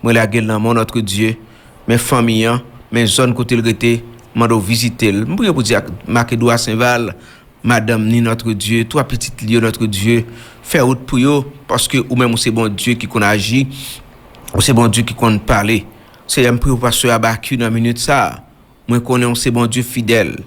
mwen lage l nan men w, notre Dieu. Men fanmi an, men zòn kote l rete, mande w vizite l. M priye pou dyak Mak Edwa Senval, madanm ni, notre Dieu, twa pitit li yo, notre Dieu. Fè wout pou yo, paske ou menm, ou se Bondye ki konn aji, ou se Bondye ki konn pale. Senyè, m priye pou pastè Abaku nan minit sa a. Mwen konnen w se Bondye fidèl.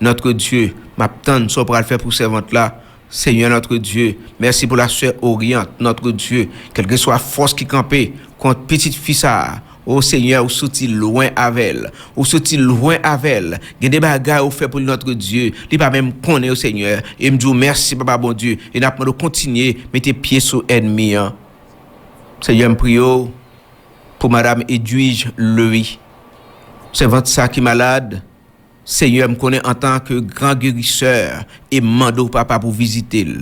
Notre Dieu, m ap tann sa w pral fè pou sèvant la. Senyè, notre Dieu, mèsi pou la sè Oriant, notre Dieu, kèlkeswa fòs ki kanpe kont pitit fi sa a. O Senyè, ou soti lwen avè l. Ou soti lwen avè l. Gen de bagay ou fè pou li, notre Dieu. Li pa menm konnen yo, Senyè. E m di w mèsi, Papa Bondye. E n ap mande w kontinye mete pye sou ènmi an. Senyè, m priye w pou madanm Edwige Louis. Sèvant sa ki malad, Senyè, m konnen antanke gran gerisè, e m mande w, Papa, pou vizite l.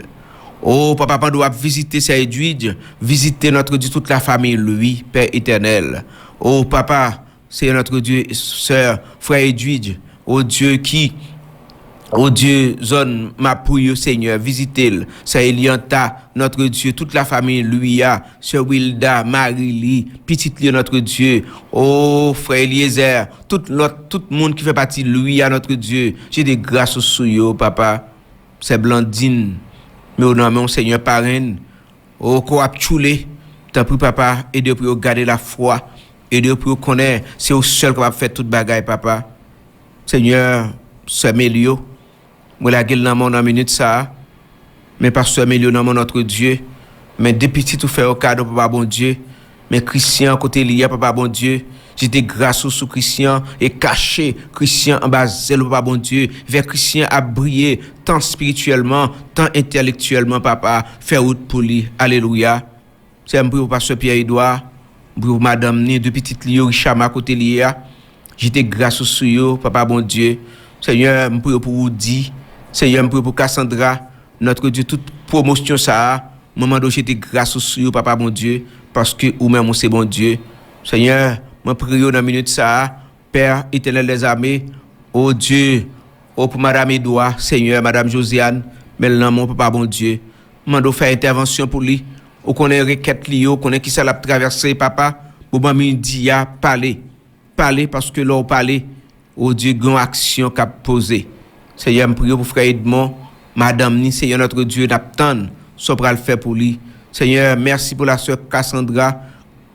O, Papa, pandan w ap vizite sè Edwige, vizite, notre Dieu, tout la famille, lui, Pè Etènèl. O, Papa, Senyè, notre Dieu, sè, frè Edwige, o Dye ki, o Dye, zòn Mapou yo, Senyè, vizite l. Sè Elianta, notre Dieu, tout la famille, lui a, sè Wilda, mari li, pitit li, notre Dieu, o frè Eliezer, tout lòt, tout moun ki fè pati lui a, notre Dieu, jete gras ou sou yo, Papa. Sè Blandine, men w nan men w, Senyè, parenn. O, kò ap tchoule. Tanpri, Papa, ede yo pou yo gade lafwa. Ede yo pou yo konnen se ou sèl kapab fè tout bagay, Papa. Senyè, sè Melio, mwen lage l nan men w nan minit sa a. Men pastè Melio nan men w, notre Dieu. Men de pitit ou fè yo kado, Papa Bondye. Men Christian kote li a, Papa Bondye. Jete gras ou sou Christian e kache Christian anba zèl ou, Papa Bondye. Fè Christian ap briye, tan espirityèlman, tan entèlektyèlman, Papa. Fè wout pou li. Alelouya. Senyè, m priye pou pastè Pierre Edouard. M priye pou madanm ni, de pitit li yo, Richama kote li ye a. Jete gras ou sou yo, Papa Bondye. Senyè, m priye pou Woody. Senyè, m priye pou Cassandra. Notre Dieu, tout pwomosyon sa a, mwen mande w jete gras ou sou yo, Papa Bondye, paske ou menm ou se Bondye. Senyè, mwen priye w nan minit sa a, Pè Etènèl dèzame, o Dye, o pou madanm Edouard, Senyè, madanm Josiane, men l nan men w, Papa Bondye. Mande w fè entèvansyon pou li. Ou konnen rekèt li yo, ou konnen kisa l ap travèse, Papa. Moman midi a, pale. Pale, paske lè w pale, o Dye, gen yon aksyon k ap poze. Senyè, m priye w pou frè Edmond, madanm ni, Senyè, notre Dieu, n ap tann sa w pral fè pou li. Senyè, mèsi pou la sè Cassandra,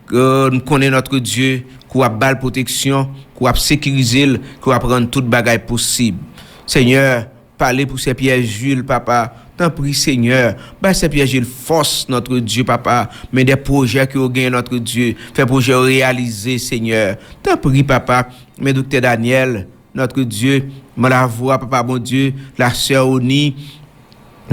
ke n konnen, notre Dieu, ke w ap ba l pwoteksyon, ke w ap sekirize l, ke w ap rann tout bagay posib. Senyè, pale pou sè Pierre Jules, Papa. Tanpri, Senyè, bay sè Pierre Jules fòs, notre Dieu, Papa. Men de pwojè ke yo genyen, notre Dieu, fè pwojè yo reyalize, Senyè. Tanpri, Papa, men doktè Daniel, notre Dieu, men lavwa, Papa Bondye, la sè Oni,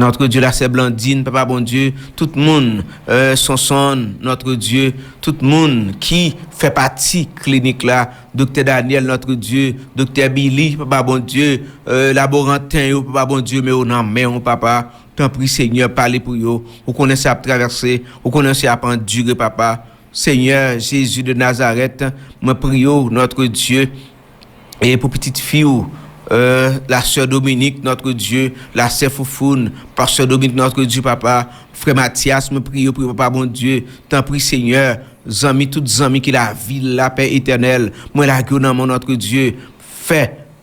notre Dieu, la sè Blandine, Papa Bondye, tout moun, euh, Sonson, notre Dieu, tout moun ki fè pati klinik la, doktè Daniel, notre Dieu, doktè Billy, Papa Bondye, euh, laboranten yo, Papa Bondye, men yo nan men w, Papa. Tanpri, Senyè, pale pou yo. Ou konnen sa y ap travèse, ou konnen sa y ap andire, Papa. Senyè Jezi de Nazarèt, mwen priye w, notre Dieu, e pou pitit fi w, euh, la sè Dominique, notre Dieu, la sè Foufoun, pastè Dominique, notre Dieu, Papa, frè Mathias, mwen priye w, priye, Papa Bondye, tanpri, Senyè, zanmi, tout zanmi ki lavil la, Pè Etènèl, mwen lage yo nan men w, Nòtre Dye. Fè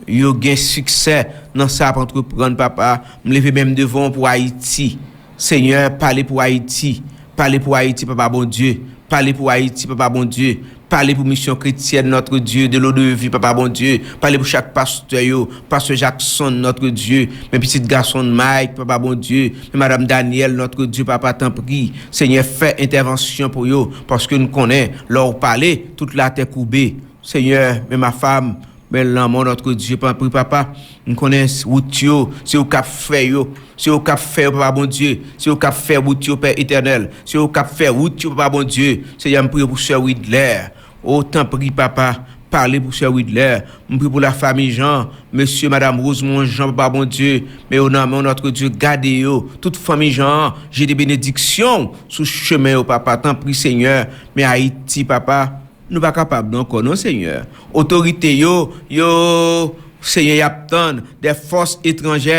yo gen siksè nan sa y ap antreprann, Papa. M leve men m devan w pou Ayiti. Senyè, pale pou Ayiti. Pale pou Ayiti, Papa Bondye. Pale pou Ayiti, Papa Bondye. Pale pou Misyon Kretyèn, Nòtre Dye, de Lodivi, Papa Bondye. Pale pou chak pastè yo, Pastè Jackson, Nòtre Dye, men pitit gason Mike, Papa Bondye, men madanm Daniel, Nòtre Dye, Papa, tanpri, Senyè, fè entèvansyon pou yo, paske n konnen, lè w pale, tout latè koube. Senyè, men ma fam, men lanmò, Nòtre Dye, tanpri, Papa, m konnen wout yo, se ou k ap fè yo, se ou k ap fè yo, Papa Bondye, se ou k ap fè wout yo, Pè Etènèl, se ou k ap fè wout yo, Papa Bondye. Senyè, m priye pou sè Widlè. O, tanpri, Papa, pale pou sè Widlè. M priye pou lafanmi Jan, mesye, madanm Rosemond Jan, Papa Bondye. Men yo nan men w, Nòtre Dye, gade yo. Tout fanmi Jan an, jete benediksyon w sou chemen yo, Papa. Tanpri, Senyè, men Ayiti, Papa, nou pa kapab non ankò, non, Senyè. Otorite yo, yo, Senyè, y ap tann de fòs etranjè,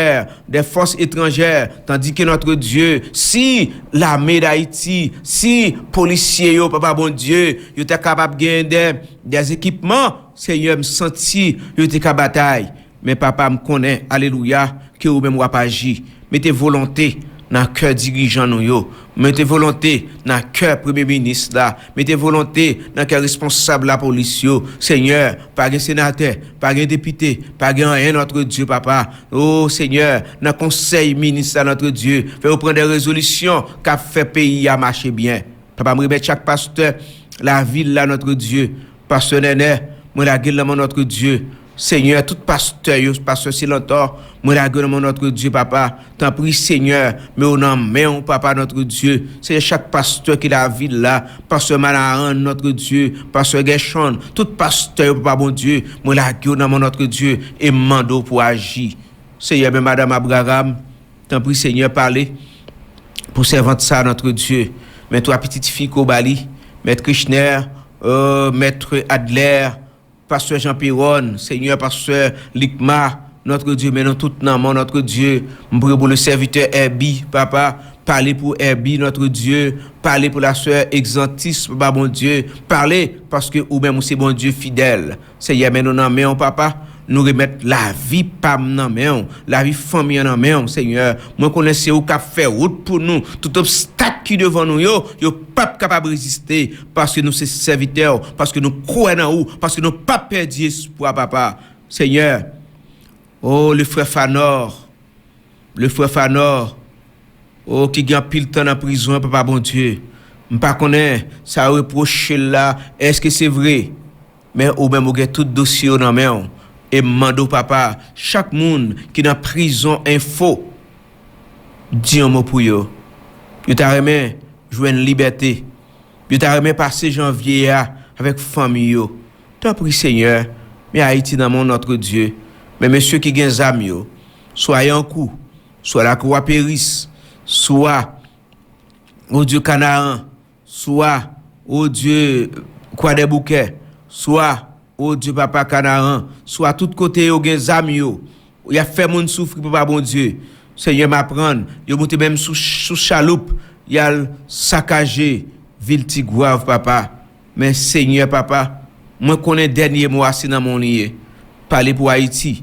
de fòs etranjè, tandike, Nòtre Dye, si lame d Ayiti, si polisye yo, Papa Bondye, yo ta kapab gen de, de ekipman, Senyè, m santi yo te ka batay. Men, Papa, m konnen, alelouya, ke ou menm w ap aji. Mete volonte nan kè dirijan nou yo. Mete volonte nan kè premye minis la. Mete volonte nan kè responsab lapolis yo. Senyè, pa gen senatè, pa gen depite, pa gen anyen, Nòtre Dye, Papa. O Senyè, nan konsèy minis la, Nòtre Dye, fè yo pran de rezolisyon k ap fè peyi a mache byen. Papa, m remèt chak pastè lavil la, Nòtre Dye. Pastè Nènè, mwen lage l nan men w, Nòtre Dye. Senyè, tout pastè yo, pastè Silantò, mwen lage yo nan men w, Nòtre Dye, Papa. Tanpri, Senyè, men yo nan men w, Papa, Nòtre Dye. Senyè, chak pastè ki lavil la, pastè Manaran, Nòtre Dye, pastè Gèchonn, tout pastè yo, Papa Bondye, mwen lage yo nan men w, Nòtre Dye, e m mande w pou aji. Senyè, men madanm Abraram, tanpri, Senyè, pale pou sèvant sa, Nòtre Dye. Men twa pitit fi ke w ba li, Mèt Krishner, euh, Mèt Adler, Pastè Jan Peron, Senyè, Pastè Likma, Nòtre Dye, men nou tout nan men w, Nòtre Dye. M priye pou le sèvitè Èbi, Papa, pale pou Èbi, Nòtre Dye, pale pou lasè Egzantis, Papa Bondye, pale, paske ou menm ou se Bondye fidèl. Senyè, men nou nan men w, Papa. Nou remèt lavi pa m nan men w, lavi fanmi an nan men w, Senyè. Mwen konnen se ou k ap fè wout pou nou. Tout obstak ki devan nou yo, yo p ap kapab reziste, paske nou se sèvitè w, paske nou kwè nan ou, paske nou p ap pèdi espwa, Papa. Senyè, o, le frè Fanò, le frè Fanò, o, ki gen anpil tan nan prizon an, Papa Bondye. M pa konnen sa yo repwoche l la, èske se vre? Men ou menm ou gen tout dosye yo nan men w. E m mande w, Papa, chak moun ki nan prizon enfo, di yon mo pou yo. Yo ta renmen jwenn libète. Yo ta renmen pase janvye a avèk fanmi yo. Tanpri, Senyè, men Ayiti nan men w, Nòtre Dye. Men mesye ki gen zam yo, swa Yankou, swa Lakwa Peris, swa, o Dye, Kanaran, swa, o Dye, Kwadèboukè, swa, o Dye, Papa, Kanaran, swa tout kote yo gen zam yo, y ap fè moun soufri, Papa Bondye. Senyè, m aprann, yo moute menm sou, sou chaloup, y al sakaje vil Tigwav, Papa. Men, Senyè, Papa, mwen konnen dènye mo a se nan men w li ye. Pale pou Ayiti.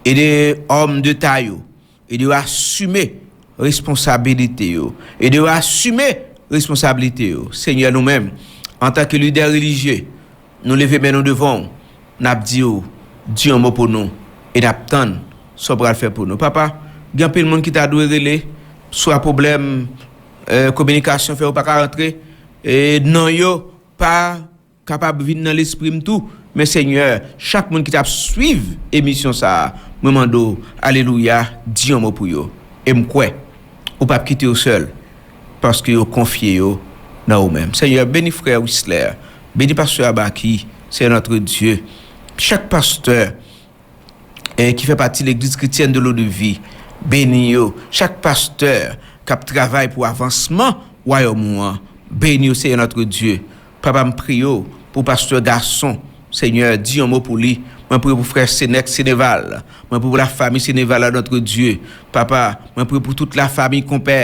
Ede òm deta yo. Ede yo asime responsabilite yo. Ede yo asime responsablite yo. Senyè, nou menm, antanke lidè relijye, nou leve men nou devan w. N ap di w, di yon mo pou nou. E n ap tann sa w pral fè pou nou. Papa, gen anpil moun ki ta dwe rele, swa pwoblèm, eh, kominikasyon fè yo pa ka rantre, e non yo pa kapab vin nan lespri m tou. Men, Senyè, chak moun ki t ap swiv emisyon sa a, mwen mande w, alelouya, di yon mo pou yo. E m kwè ou p ap kite yo sèl, paske yo konfye yo nan ou menm. Senyè, beni frè Wisler, beni pastè Abaki, Senyè, notre Dieu. Chak pastè, eh, ki fè pati Legliz Kretyèn de Lodivi, beni yo. Chak pastè k ap travay pou avansman wayòm ou an, beni yo, Senyè, notre Dieu. Papa, m priye w pou pastè Gason. Senyè, di yon mo pou li. Mwen priye pou frè Senèk Seneval. Mwen priye pou lafanmi Seneval la, notre Dieu. Papa, mwen priye pou tout lafanmi konpè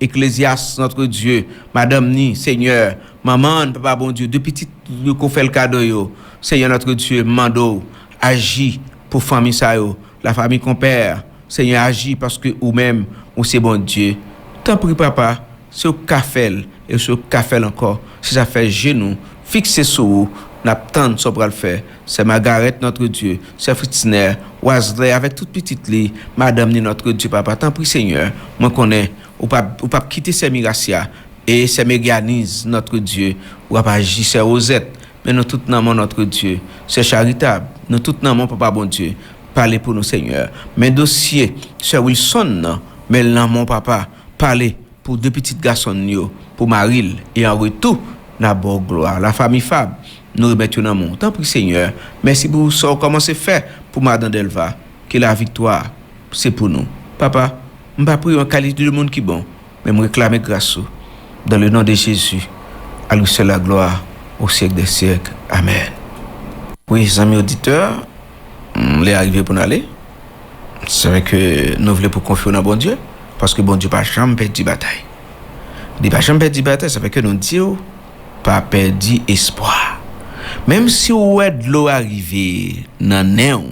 Eklezyas, notre Dieu. Madanm ni, Senyè, Manman n, Papa Bondye, de pitit yo ke w fè l kado yo, Senyè notre Dieu, m mande w, aji pou fanmi sa yo, la famille Compère, Senyè, aji paske ou menm, ou se Bondye. Tanpri, Papa, si w ka fè l, e si w ka fè l ankò, si sa fè je nou fikse sou ou, n ap tann sa w pral fè. Sè Margaret, notre Dieu, Sè Fritzner, Wazley avèk tout pitit li, madanm ni, notre Dieu, Papa, tanpri, Senyè, mwen konnen ou p ap, ou p ap kite Sè Mirasya e Sè Meryaniz, notre Dieu, w ap aji, Sè Wozèt, men nou tout nan men w, notre Dieu, Sè Charitab, nou tout nan men w, Papa Bondye, pale pou nou, Senyè. Men dosye Sè Wilson nan, men l nan men w, Papa, pale pou de pitit gason n yo, pou mari l, e an retou, n ap ba w glwa. Lafanmi Fab, nou remèt yo nan men w. Tanpri, Senyè, mèsi pou sa w kòmanse fè pou madan Dèlva. Ke laviktwa se pou nou. Papa, m pa priye w an kalite de moun ki bon, men m reklame gras ou. Dans le nom de Jésus, à lui seul la gloire, au siècle des siècles. Amen. Wi, zanmi oditè, lè a rive pou n ale. Sa vle ke nou vle pou konfye w nan Bondye, paske Bondye pa janm pèdi batay. Li pa janm pèdi batay, sa vle ke nou di w, pa pèdi espwa. Menm si w wè dlo a rive nan nen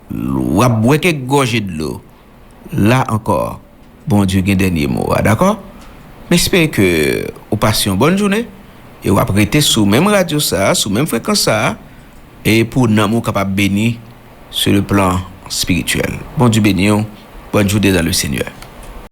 w, w ap bwè kèk gòje dlo, la ankò, Bondye gen dènye mo a, dakò? M espere ke ou pase yon bòn jounen e w ap rete sou menm radyo sa a, sou menm frekans sa a, e pou nanm ou kapab beni sur le plan spirituel. Bondye beni w. Bonne journée dans le Seigneur.